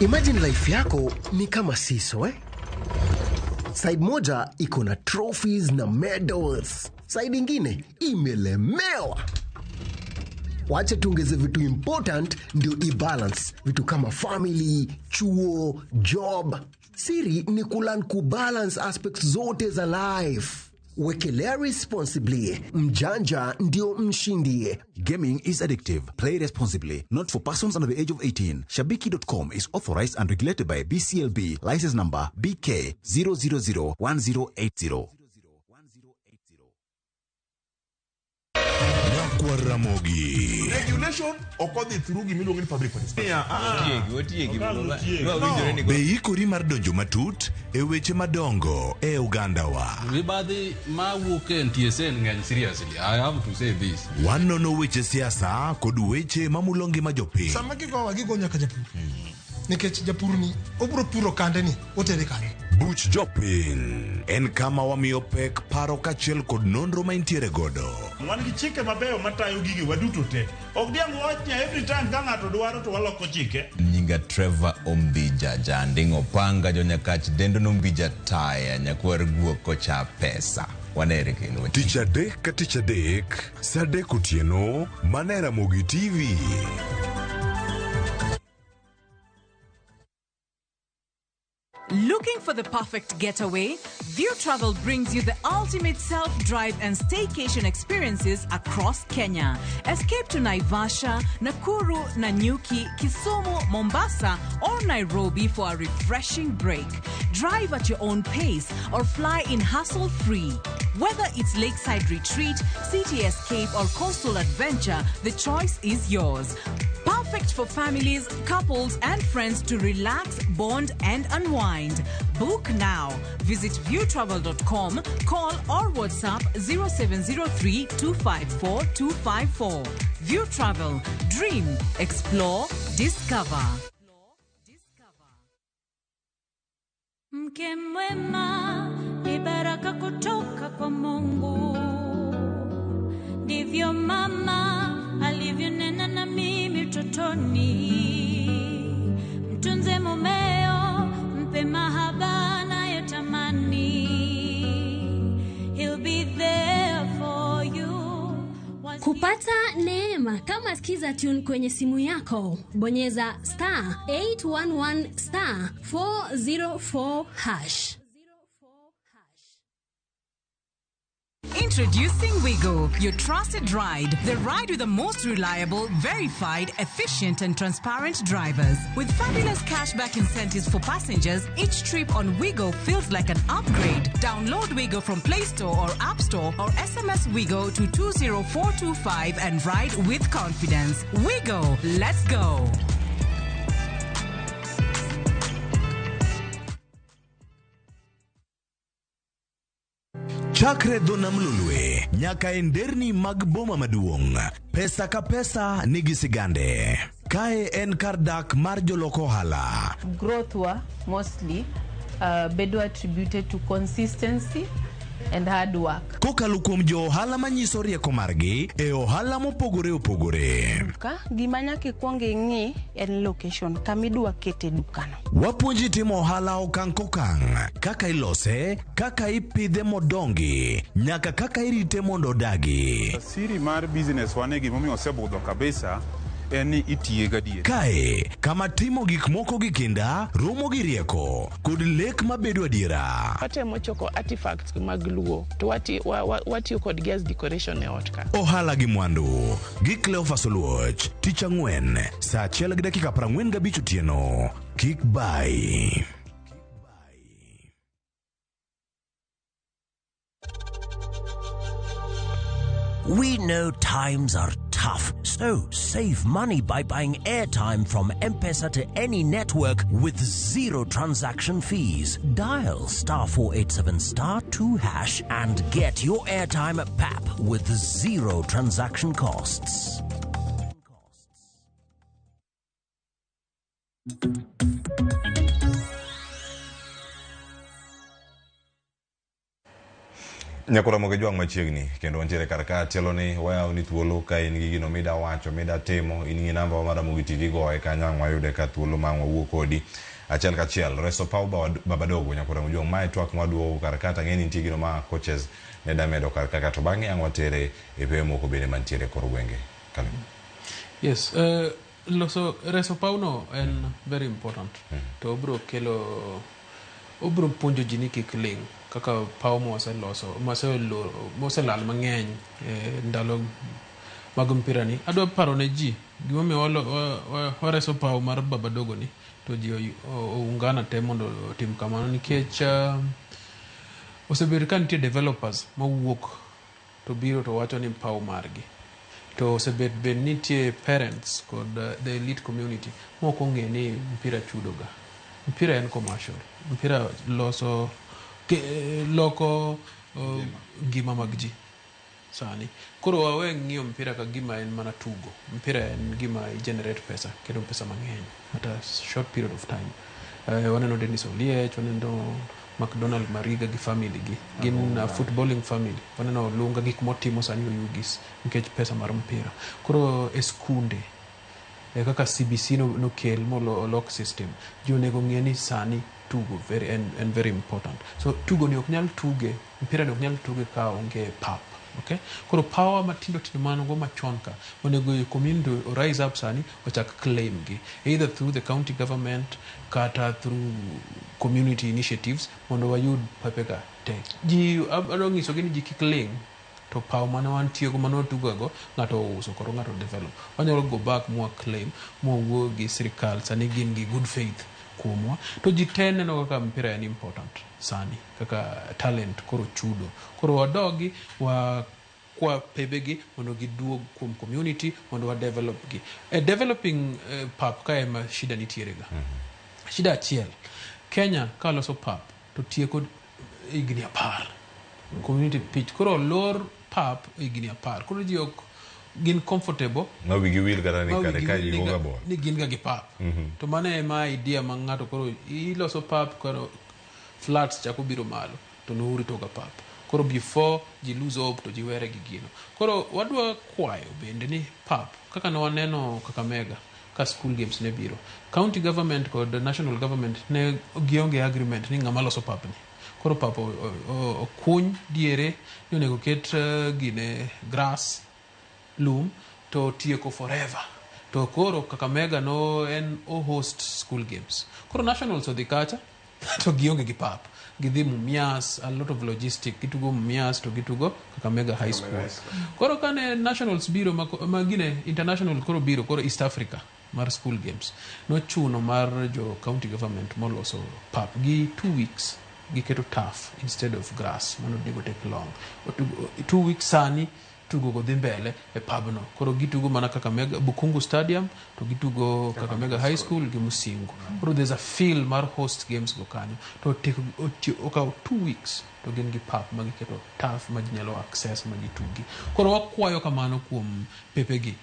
Imagine life yako ni kama seesaw, eh? Side moja iko na trophies na medals, side ingine imelemewa. Wacha tuongeze vitu important ndio ibalance, vitu kama family, chuo, job. Siri ni kulearn kubalance aspects zote za life. Wekelea responsibly. Mjanja ndio mshindi. Gaming is addictive. Play responsibly. Not for persons under the age of 18. Shabiki.com is authorized and regulated by BCLB. License number BK 0001080. Nyakwar Ramogi. Regulation ok odhi through gimiluongo ni public participation. Otiegi, otiegi. No. Be ikori mar donjo matut e weche madongo e ogandawa? Mibadhi mawuok e NTSA ng'eny seriously. I have to say this. Wanono weche siasa kod weche mamulo ngima jopiny. Sama gigowa gigo nyaka japur nikech japur ni obiro puro kande ni otere kanye. Buch jopiny en kama wamiyo pek paro kaachiel kod nonro ma intiere godo. Wan gi chike mabeyo matayo gige waduto te. Ok diang' wach ni every time ka ng'ato dwaro to waloko chike. Nyinga Trevor Ombija Janding Opanga jonyakach dendo nombija taya nyakwar guok kocha pesa. Wanere kendo. Tich adek ka tich adek, sa adek otieno, mana e Ramogi TV. Looking for the perfect getaway? View Travel brings you the ultimate self drive and staycation experiences across Kenya. Escape to Naivasha, Nakuru, Nanyuki, Kisumu, Mombasa, or Nairobi for a refreshing break. Drive at your own pace or fly in hassle free. Whether it's lakeside retreat, city escape, or coastal adventure, the choice is yours. Perfect for families, couples, and friends to relax, bond, and unwind. Book now. Visit viewtravel.com, call or WhatsApp 0703 254 254. View Travel. Dream, explore, discover. Mke mwema ni baraka kutoka kwa Mungu, ndivyo mama alivyonena na mimi utotoni. Mtunze mumeo, mpe mahaba anayotamani. He'll be there for you. Kupata neema kama Skiza Tune kwenye simu yako, bonyeza star 811 star 404 hash. Introducing Wigo, your trusted ride. The ride with the most reliable, verified, efficient, and transparent drivers. With fabulous cashback incentives for passengers, each trip on Wigo feels like an upgrade. Download Wigo from Play Store or App Store or SMS Wigo to 20425 and ride with confidence. Wigo, let's go. Chakre dho nam Lolwe nyaka e nderni mag boma maduong', pesa ka pesa nigi sigande. Kae en kar dak mar jolok ohala. Growth wa mostly bedo attributed to consistency and hard work. Kokalo kuom jo ohala manyiso rieko margi e ohala mopogore opogore. Ka gima nyaka ikwong ing'i en location kama idwa kete dukano. Wapuonji timo ohala okang' kokang', kaka ilose, kaka ipidhe modongi, nyaka kaka irite mondo odagi. Siri mar business wane gimomiyo osebudho kabisa en ni itiye gadier. Kae, kama timo gik moko gi kinda, romo gi rieko, kod lek mabedo adiera. Watemo choko artifacts mag Luo to watiyo kodgi as decoration e ot ka. Ohala gi mwandu gi Cleophas Oluoch, tich ang'wen, saa achiel gi dakika 45 otieno. Kik bai. We know times are tough, so save money by buying airtime from M-Pesa to any network with zero transaction fees. Dial star 487 star 2 hash and get your airtime at PAP with zero transaction costs. Nyakora Moge Jwang' machiegni kendo wantiere kar ka tielo ni wayawo ni thuolo ka in gi gino mida wacho mida timo in gi namba wa mar Ramogi TV goye kanyo ang' wayude ka thuolo ma ang' wawuo kodi achiel kachiel reso paw Babadogo Nyakora Moge Jwang' mae twak mwaduogo kar ka tang'e ni nitie gino ma coaches ne da medo kar ka to bang'e ang' watere e pewe moko bende mantiere e kor gwenge. Karibu. Yes, loso reso pawno en very important to obro kelo obro puonjo ji ni kik ling' kaka paw mwaseloso moselal mang'eny e ndalo mag mpira ni. Adwa paro ne ji gimomiyo wareso paw mar Babadogo ni to ji oungana te mondo otim kamano nikech osebedo ka nitie developers mawuok to biro to wacho ni paw margi to osebet bed nitie parents kod the elite community mok ong'e ni mpira chudo ga. Mpira en commercial. Mpira loso loko ngima mag ji sani. Koro wawe ng'iyo mpira ka gima en mana tugo. Mpira en gima generate pesa kendo pesa mang'eny at a short period of time. Waneno Dennis Oliech, waneno McDonald Mariga gi family gi. Gin a footballing family. Waneno Olunga gik motimo sani Oyugis nikech pesa mar mpira. Koro e skunde kaka CBC nokel molok system, ji onego ng'e ni sani tugo very en very important. So tugo ni ok nyal tuge, mpira ni ok nyal tuge ka onge pap. Okay? Koro power matindo tindo manogo machon ka onego community o rise up sani ochak claim gi either through the county government kata through community initiatives mondo wayud pepe ka te. Ji adwa nyisogi ni ji kik ling' to paw mane wantiego mane watugogo ng'ato ouso koro ng'ato develop. Wanyalo go back mwa claim mwawuo gi sirikal sani gin gi good faith kuomwa to ji te neno kaka mpira en important sani kaka talent koro chudo. Koro wadogi wa kwa pebegi mondo giduog kuom community mondo wa develop gi. E developing pap ka ema shida nitiere ga. Shida achiel, Kenya ka loso pap to tieko higni 10. Community pitch koro olor pap higni 10. Koro ji ok gin comfortable ma wigi wil kata ni ma kare wigi ka wil ni ji goga ball. Ni gin ga gi pap. To mano ema idea ma ng'ato koro iloso pap koro flats chako biro malo to nourito ga pap. Koro before ji lose hope to ji were gi gino. Koro wadwa kwayo bende ni pap kaka ne waneno Kakamega ka school games ne biro. County government kod national government ne gionge agreement ni ng'ama loso pap ni. Koro pap okuny diere ni onego ket gine grass lum to tieko forever. To koro Kakamega no en o host school games. Koro nationals odhi kacha to gionge gi pap. Gidhi Mumias, a lot of logistic. Gitugo Mumias to gitugo Kakamega High School. Koro kane nationals biro ma gine international koro biro koro East Africa mar school games. Nochuno mar jo county government moloso pap gi 2 weeks giketo turf instead of grass mano onego take long. Otugo 2 weeks sani tugo go dhi mbele e pubno. Koro gitugo mana Kakamega Bukungu Stadium to gitugo Kakamega High School gi Musingu. Koro there's a feel mar host games go kanyo. To okawo 2 weeks to gin gi pap ma giketo turf ma ji nyalo access ma gitugi. Koro wakwayo kamano kuom pepegi.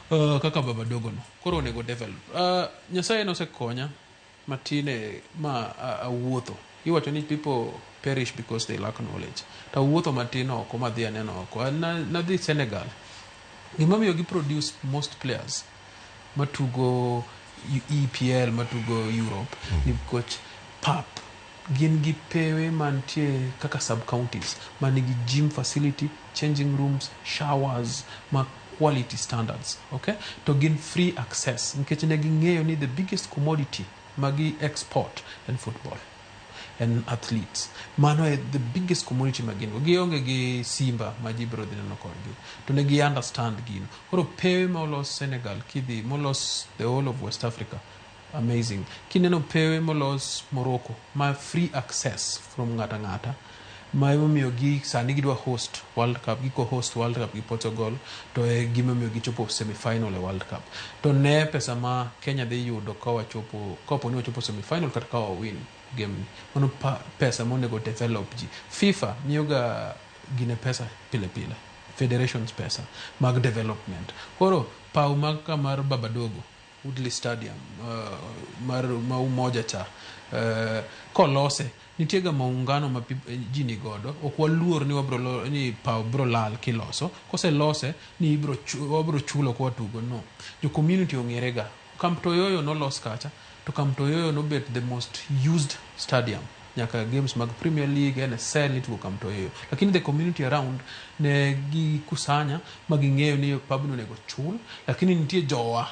Kaka Babadogo no. Koro onego develop. Nyasaye nosekonya matin ma awuotho. Iwacho ni people perish because they lack knowledge. To awuotho matin oko madhi aneno oko. Nadhi Senegal. Gimomiyo gi produce most players matugo EPL, matugo Europe, ni nikech pap gin gi pewe mantie kaka sub counties manigi gym facility, changing rooms, showers ma quality standards, okay? To gin free access nikech ne ging'eyo ni the biggest commodity magi export en football and athletes. Mano e the biggest community ma gin go. Gionge gi Simba ma ji biro dhi neno kodgi. To ne gi understand gino. Koro pewe molos Senegal, kidhi molos the whole of West Africa, amazing. Kineno pewe molos Morocco, ma free access from ng'ata ng'ata, ma emomiyo gi sani gidwa host World Cup, giko host World Cup gi Portugal, to e gimomiyo gichopo semi-final e World Cup. To ne pesa ma Kenya dhi yudo ka wachopo, kapo ni wachopo semi-final kata ka wawin game ni. Mano pesa monego develop ji. FIFA miyoga gine pesa pile pile, federations pesa mag development. Koro paw mag ka mar Babadogo, Woodley Stadium, mar ma Umoja cha, kolose Nitie ga maungano ma ji ni godo. Ok waluor ni wabro lo, ni paw bro lal kiloso. Koselose ni ibro wabro chulo kwa tugo. No. Jo community ong'ere ga. Camp Toyoyo nolos kacha to Camp Toyoyo nobet the most used stadium. Nyaka games mag Premier League, NSL itugo Camp Toyoyo. Lakini the community around ne gikusanya ma ging'eyo ni pabno onego chul, lakini nitie jowa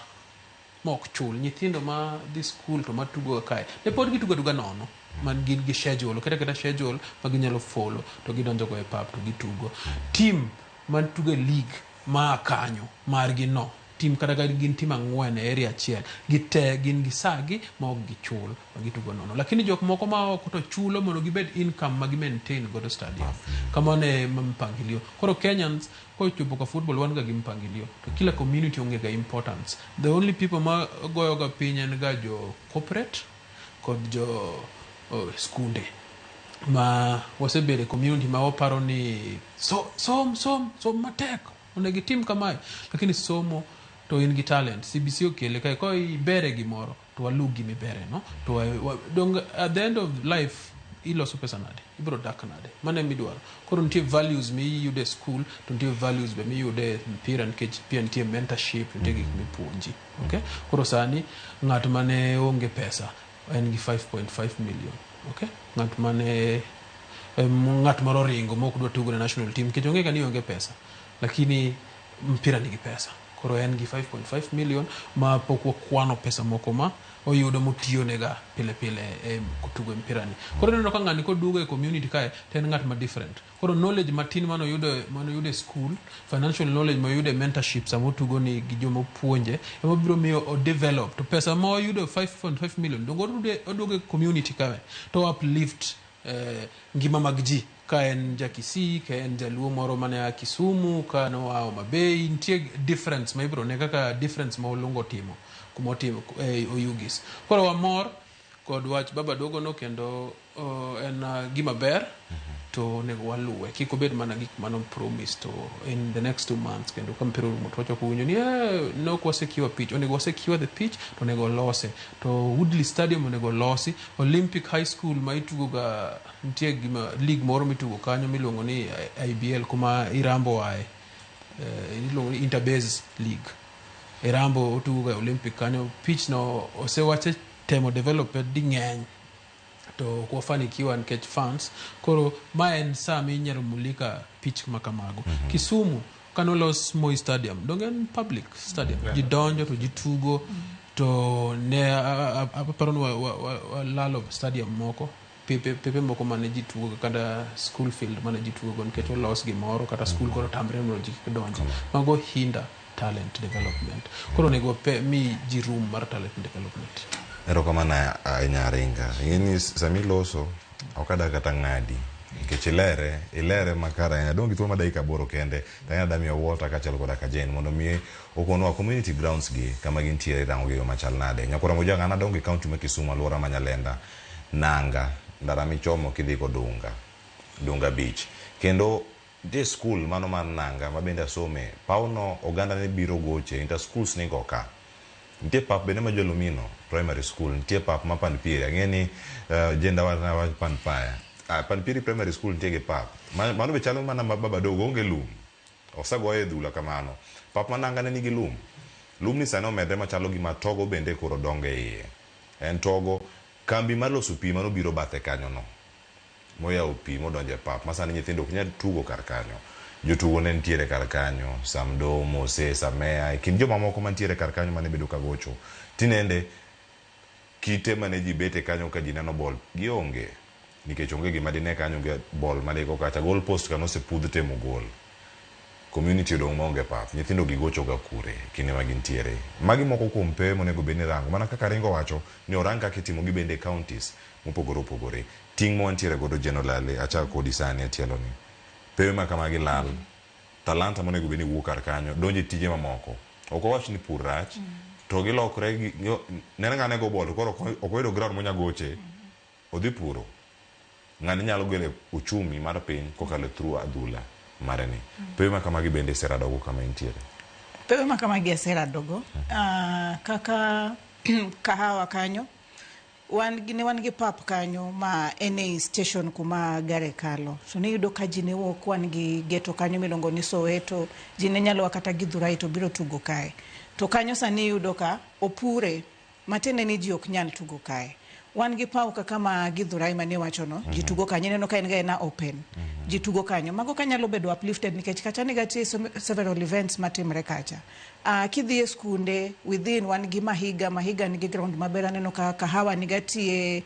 ma ok chul. Nyithindo ma dhi school to matugo kae ne pod gitugo atuga nono man gin gi schedule, oket aketa schedule ma ginyalo follow to gidonjo go e pap to gitugo. Team man tugo e league ma kanyo margi no team kata ka gin team 4 e area achiel, gite gin gi saa gi ma ok gichul ma gitugo nono. Lakini jok moko ma oko to chulo mondo gibed income ma gi maintain godo stadium. Kamano e mpangilio. Koro Kenyans kochopo ka football wan ga gi mpangilio to kila community onge ga importance. The only people ma goyo ga piny en ga jo corporate kod jo skunde ma wasebedo e community ma waparo ni so, som som som matek onego itim kamae, lakini somo to in gi talent. CBC okele kae ko ibere gimoro to walu gimibere no to dong at the end of life iloso pesa nade, ibro dak nade, mano ema idwaro. Koro nitie values miyudo e school to nitie values be miyudo e mpira, nikech pia nitie mentorship, nitie gik mipuonji. Okay? Koro sani ng'at mane onge pesa en gi 5.5 million. Okay? Ng'at mane ng'at moro oringo mok dwa tugo ne national team nikech onge ga ni onge pesa, lakini mpira nigi pesa. Koro en gi 5.5 million ma pok wakwano pesa moko ma oyudo motiyonega pile pile e tugo mpira ni. Koro ineno ka ng'ani koduogo e community kae to en ng'at ma different. Koro knowledge matin manoyudo e school, financial knowledge moyudo e mentorship sama otugo ni gi joma opuonje ema biro miyo o develop. To pesa ma oyudo 5.5 million dongo oduogo e community kae to uplift ngima mag ji. Ka en ja Kisii, ka en jaluo moro mane a Kisumu, ka noa Homa Bay, nitie difference ma ibiro ne kaka difference ma Olungo otimo kuma otimo Oyugis. Koro wamor kod wach Baba Dogo no kendo en gima ber to onego waluwe. Kik obed mana gik mano promise to in the next 2 months kendo ka mpira orumo to wachako winjo ni nok wasecure pitch. Onego wasecure the pitch to onego lose. To Woodley Stadium onego losi. Olympic High School ma itugo ga nitie gima league moro mitugo kanyo miluongo ni IBL kuma Irambo ae. Iluongo ni Interbase League. Irambo otugo ga Olympic kanyo. Pitch no osewache temo develop ding'eny to ok wafanikiwa nikech funds. Koro ma en saa minyalo mulika pitch ma kamago. Kisumu kanolos Moi Stadium, donge en public stadium. Ji donjo to ji tugo to ne aparo ni walalo stadium moko pepe moko mane ji tugo kata school field mane ji tugo nikech olos gimoro kata school koro tamre mondo ji kik donji. Mago hinder talent development. Koro onego mi ji room mar talent development. Erokamano ahinya Aringa. Ing'e sami loso ok ada kata ng'adi nikech ilere makare ahinya. Adong' gi thuolo mar dakika 8 kende. To ang'e adamiyo Walter kaachiel koda ka Jane mondo mi okonwa community grounds gi kama gintiere irango gi e yo machal nade. Nyakoro Mojang, an adongo e county ma Kisumu, alwora ma Nyalenda, Nanga, ndara michomo kidhi go Dunga, Dunga Beach. Kendo nitie school mano mar Nanga ma bende asome. Pawno oganda ne biro goche, inter schools nigo ka. Nitie pap bende ma Jolumino Primary School, nitie pap ma Panpieri. Ang'e ni Jenda wach Panpaya. Panpieri Primary School nitie gi pap. Mano be chalo mana ma Baba Dogo, onge lum. Osegoye e dhula kamano. Pap ma Nanga ne nigi lum. Lum ni sani omedre machalo gima togo bende koro dongo e iye. En togo, kambi mar loso pi manobiro bathe kanyo no. Moyawo pi modonjo e pap. Ma sani nyithindo ok nyal tugo kar kanyo. Jotugo ne nitiere kar kanyo, Samdo, Mose, Samea, e kind jomamoko mantiere kar kanyo mane bedo ka gocho. Tinende, kite mane ji bete kanyo ka ji neno bol, gionge. Nikech onge gima dine kanyo, onge bol madiko kacha. Goal post ka nosepudh temo gol. Community odong' maonge pap. Nyithindo gigocho ga kure kinde ma gintiere. Magi moko kuom pewe monego bed ni rango. Mana kaka Ringo wacho ni orang kaka itimo gi bende e counties mopogore opogore. Ting' ma wantiere godo Jane Olale, achako kodi sani atielo ni. Pewe ma kamagi lal. Talanta monego bed ni wuok kar kanyo, donjo e tije mamoko. Ok wawach ni pur rach, to gilokre, nene ng'ane go bol, to koro ok oyudo ground monya goche, odhi puro. Ng'ani nyalo gelo uchumi mar piny kokalo through adhula mare ni. Pewe ma kamagi bende iseradogo kama intiere? Pewe ma kamagi aseradogo. Kaka kahawa kanyo, Wan gi ne wan gi pap kanyo ma en ei station kuma gare kalo. To niyudo ka ji ne wuok wan gi geto kanyo miluongo ni Soweto, ji ne nyalo a kata Githurai to biro tugo kae. To kanyo sani iyudo ka opure matiende ni ji ok nyal tugo kae. Wan gi paw kaka ma Githurai mane iwachono, ji tugo kanyo, ineno ka en ga ena open. Ji tugo kanyo. Mago ka nyalo bedo uplifted nikech kacha niga tie several events matimre kacha. Kidhi e skunde within wan gi Mahiga, Mahiga nigi ground maber aneno ka Kahawa niga tie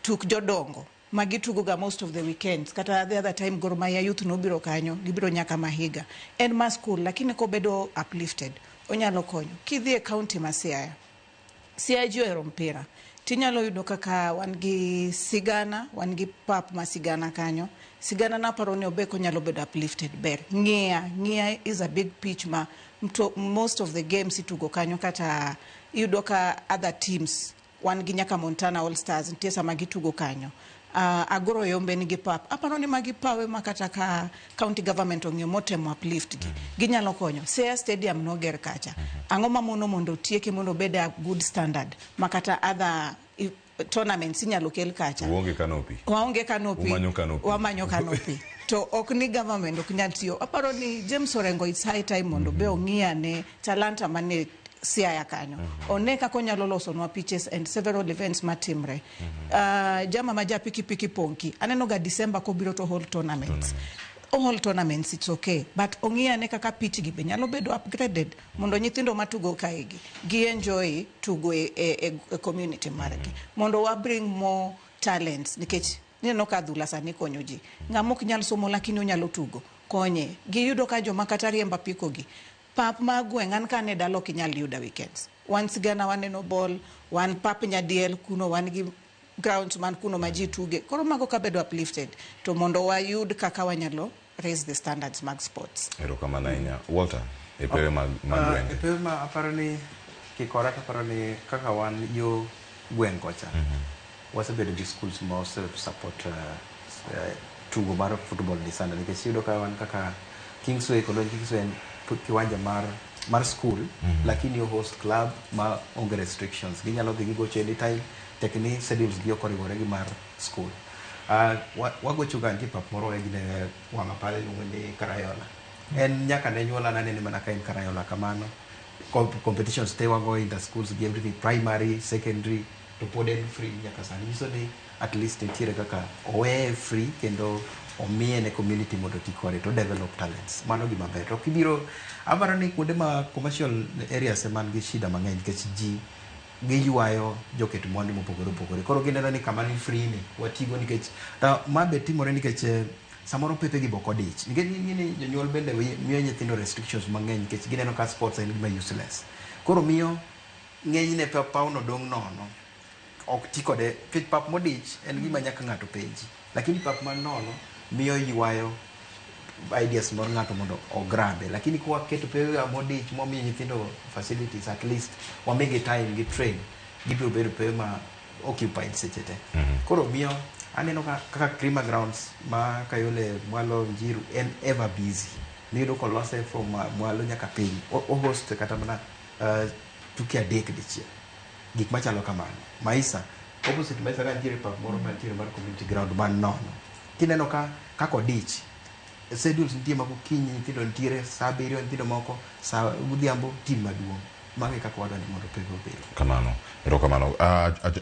tuk jodongo ma gitugo ga most of the weekends kata the other time Gor Mahia youth nobiro kanyo gibiro nyaka Mahiga. En ma school lakini kobedo uplifted onyalo konyo. Kidhi e county ma Siaya, Siaya ji ohero mpira tinyalo yudo kaka wan gi Sigana, wan gi pap ma Sigana kanyo. Sigana naparo ni obe konyalo bedo uplifted ber. Ng'iya, Ng'iya is a big pitch ma mto, most of the games itugo kanyo kata iyudo ka other teams wan gi nyaka Montana All Stars nitie sama gitugo kanyo. Agoro Yombe nigi pap. Aparo ni magi pawe ma kata ka county government ong'iyo motemo uplift gi. Ginyalo konyo. Siaya Stadium noger kacha. Ang'o mamono mondo otieke mondo obed a good standard ma kata other tournaments inyalo kel kacha. Uonge canopy. Waonge canopy. Umanyo canopy. Wamanyo canopy. To ok ni government ok nyal tiyo. Aparo ni James Orengo it's high time mondo be ong'i ane talanta mane Siaya kanyo. One kaka onyalo losonwa pitches and several events matimre. Jama ma ja pikipiki Ponki. Aneno ga December kobiro to hold tournaments. All tournaments it's okay but ong'i ane kaka pitch gi be nyalo bedo upgraded mondo nyithindo matugo kaegi gi enjoy tugo e, e, e community margi mondo wa bring more talents nikech ineno ka adhula sani konyo ji ng'ama ok nyal somo lakini onyalo tugo konye giyudo ka joma kata riembo apiko gi pap mar gweng' an kane dala ok inyal yuda weekends wan sigana waneno ball wan pap nyadiel kuno wan gi grounds man kuno ma ji tuge koro mago kabedo uplifted to mondo wayud kaka wanyalo raise the standards mag sports. Erokamano ahinya. Walter, e pewe mag, mag gwenge. E pewe ma aparo ni kikora to aparo ni kaka wan yo gweng' kocha wasebedo gi schools ma ose support tugo mar football ni sana nikech iyudo ka wan kaka Kingsway Kolony Kingsway en kiwanja mar school lakini o host club ma onge restrictions ginyalo dhi gigocho anytime tek ni schedules gi ok oriwore gi mar school. Wagocho ga nitie pap moro e wang' apar iluongo ni Karayola. En nyaka ne nyuola nanene mana ka en Karayola kamano. Competitions te wago in the schools gi everything primary, secondary to pod en free nyaka sani. Nyiso ni at least nitiere kaka oweye free kendo omiye ne community mondo oti kode to develop talents. Mano gima ber. To kibiro aparo ni kuonde ma commercial areas ema nigi shida mang'eny nikech ji giywayo joket mwandu mopogore opogore. Koro gineno ni kama ni free ni watigo nikech to ma be timore nikech samoro pepe gi bok odich. Nikech ing'e ni jonyuol bende miyo nyithindo restrictions mang'eny nikech gineno ka sports en gima useless. Koro miyo ng'enyne pawno dong' nono. Ok ti kode nikech pap modich en gima nyaka ng'ato penji. Lakini pap man nono miyo ywayo ideas mar ng'ato mondo ograbe. Lakini kwa keto pewe modich momiyo nyithindo facilities at least wamigi time gi train gibiro bedo pewe ma occupied seche te. Koro miyo aneno ka kaka Krima grounds ma Kayole mwalo Njiru en ever busy. Miyudo kolose from mwalo nyaka piny. O host kata mana tuke adek dichiel. Gik machalo kamano. Maisa, opposite Maisa ka nitiere pap moro mantiere mar community ground man nono. Kineno ka kaka odich schedules nitie ma gokinyi nyithindo nitiere saa abiriyo nyithindo moko saa odhiambo team maduong'. Mago e kaka wadwa ni mondo pewe obed. Kamano. Erokamano.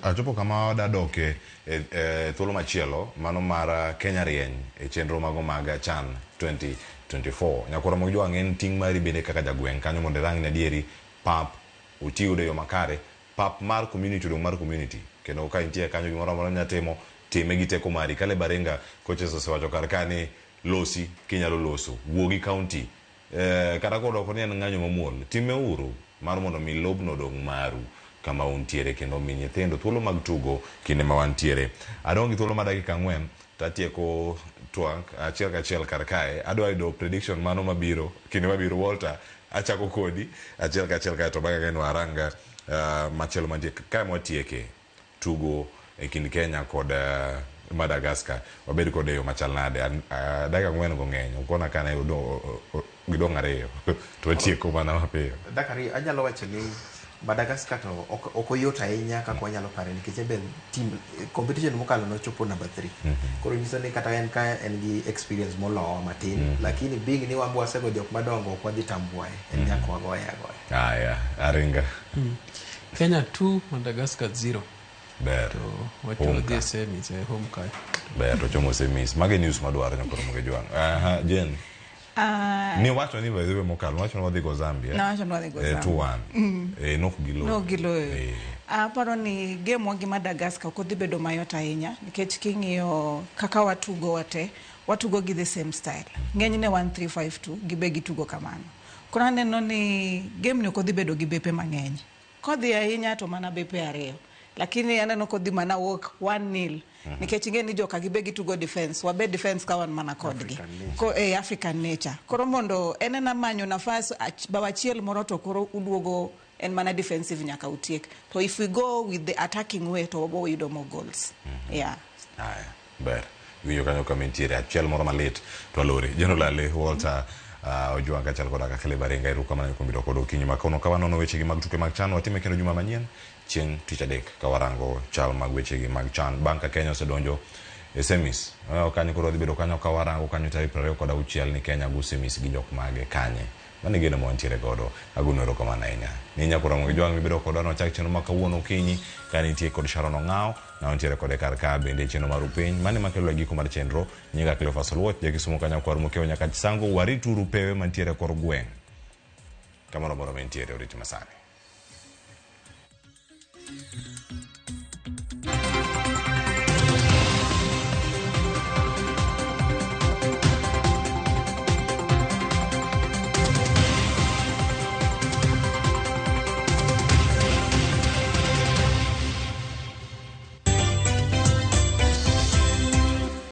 Achopo kama wadadoke e thuolo machielo mano mar Kenya Rieny e chenro mago mag CHAN 2024. Nyakwara Mogi Jwang' en ting' mari bende kaka jagweng' kanyo mondo irang ni adieri pap otigodo e yo makare. Pap mar community odong' mar community. Kendo ka intie kanyo gimoro amora minya timo, time gi teko mari. Caleb Aringa coaches osewacho kar ka ni losi kinyalo loso. Wuo gi county. Kata kodoko ni en ng'anyo mamuol, time uru mar mondo mi lobno odong' maru kama untiere kendo mi nyithindo thuolo mag tugo kinde ma wantiere. Adong' gi thuolo mar dakika 4 to atieko twak achiel kachiel kar kae. Adwa yudo prediction mano mabiro kinde mabiro. Walter, achako kodi achiel kachiel kae to bang'e warang machielo mantie kae mwatieke tugo e kind Kenya kod Madagascar. Wabed kode e yo machal nade? Dakika 4 go ng'eny. Ukona ka ne gidong' ariyo to watieko mana mapiyo. Dakika ariyo anyalo wacho ni Madagascar to ok ok oyot ahinya kaka wanyalo pare nikech en be team competition mokalo nochopo number 3. Koro nyiso ni kata en ka en gi experience molowa matin, lakini being ni wan be wasego jok madongo ok wadhi tambuaye. En nyaka wagoye agoya. Aya, Aringa. Kenya 2 Madagascar 0. Ber. To wacho Home dhi e semis e home kae. Ber, to chomo semis. Mage news madwaro nyakoro moge jwang'. Aha, Jen. Ah, Ni wacho ni by the way mokalo, wacho ni wadhi go Zambia. Nawacho ni wadhi go Eh, Zambia. 2-1. Eh, nok giloyo. Nok giloyo. Eh. Aparo ni game wa gi Madagascar ok odhi bedo mayot ahinya nikech king'iyo kaka watugo wate, watugo gi the same style. Ng'enyne 1-3-5-2 gibe gitugo kamano. Koro aneno ni game ni ok odhi bedo gi bepe mang'eny. Kodhi ahinya to mana bepe ariyo. Lakini aneno kodhi mana wuok 1-0 nikech ing'e ni joka gibe gitugo defense, wabe defense ka wan mana kodgi. Ko, eh, African nature. Koro mondo en ena manyo nafas bao achiel moro to koro uduogo en mana defensive nyaka utiek. To if we go with the attacking way to wabo yudo more goals. Yeah. Aya, ber. Winjo kanyo kama intiere achiel moro malit to alori. Jen Olale, Walter Ojwang kaachiel koda ka Caleb Aringa erokamano kuom bedo kod okinyi ma kawuono ka wanono wechegi mag tuke mag chan watime kendo juma manyien chieng' tich adek ka warango chal mag wechegi mag chan bang' ka Kenya osedonjo e semis. Kanyo koro wadhi bedo kanyo ka warango kanyo tarik 26 ni Kenya go semis gi jok mage kanye. Mano e geno ma wantiere godo. Agono erokamano ahinya. Ni nyakora Ramogi Jwang' mibedo kodwa nwachak chenro ma kawuono okinyi ka nitie kod Sharon Ong'awo na wantiere kode kar ka bende chenro mar upiny. Mano ema kelo e giko mar chenro. Nyinga Cleophas Oluoch, jakisumo kanyo kwar mokewo nyaka Chisango. Warituru pewe mantiere kor gweng'. Kamoro amora ma intiere orit masani.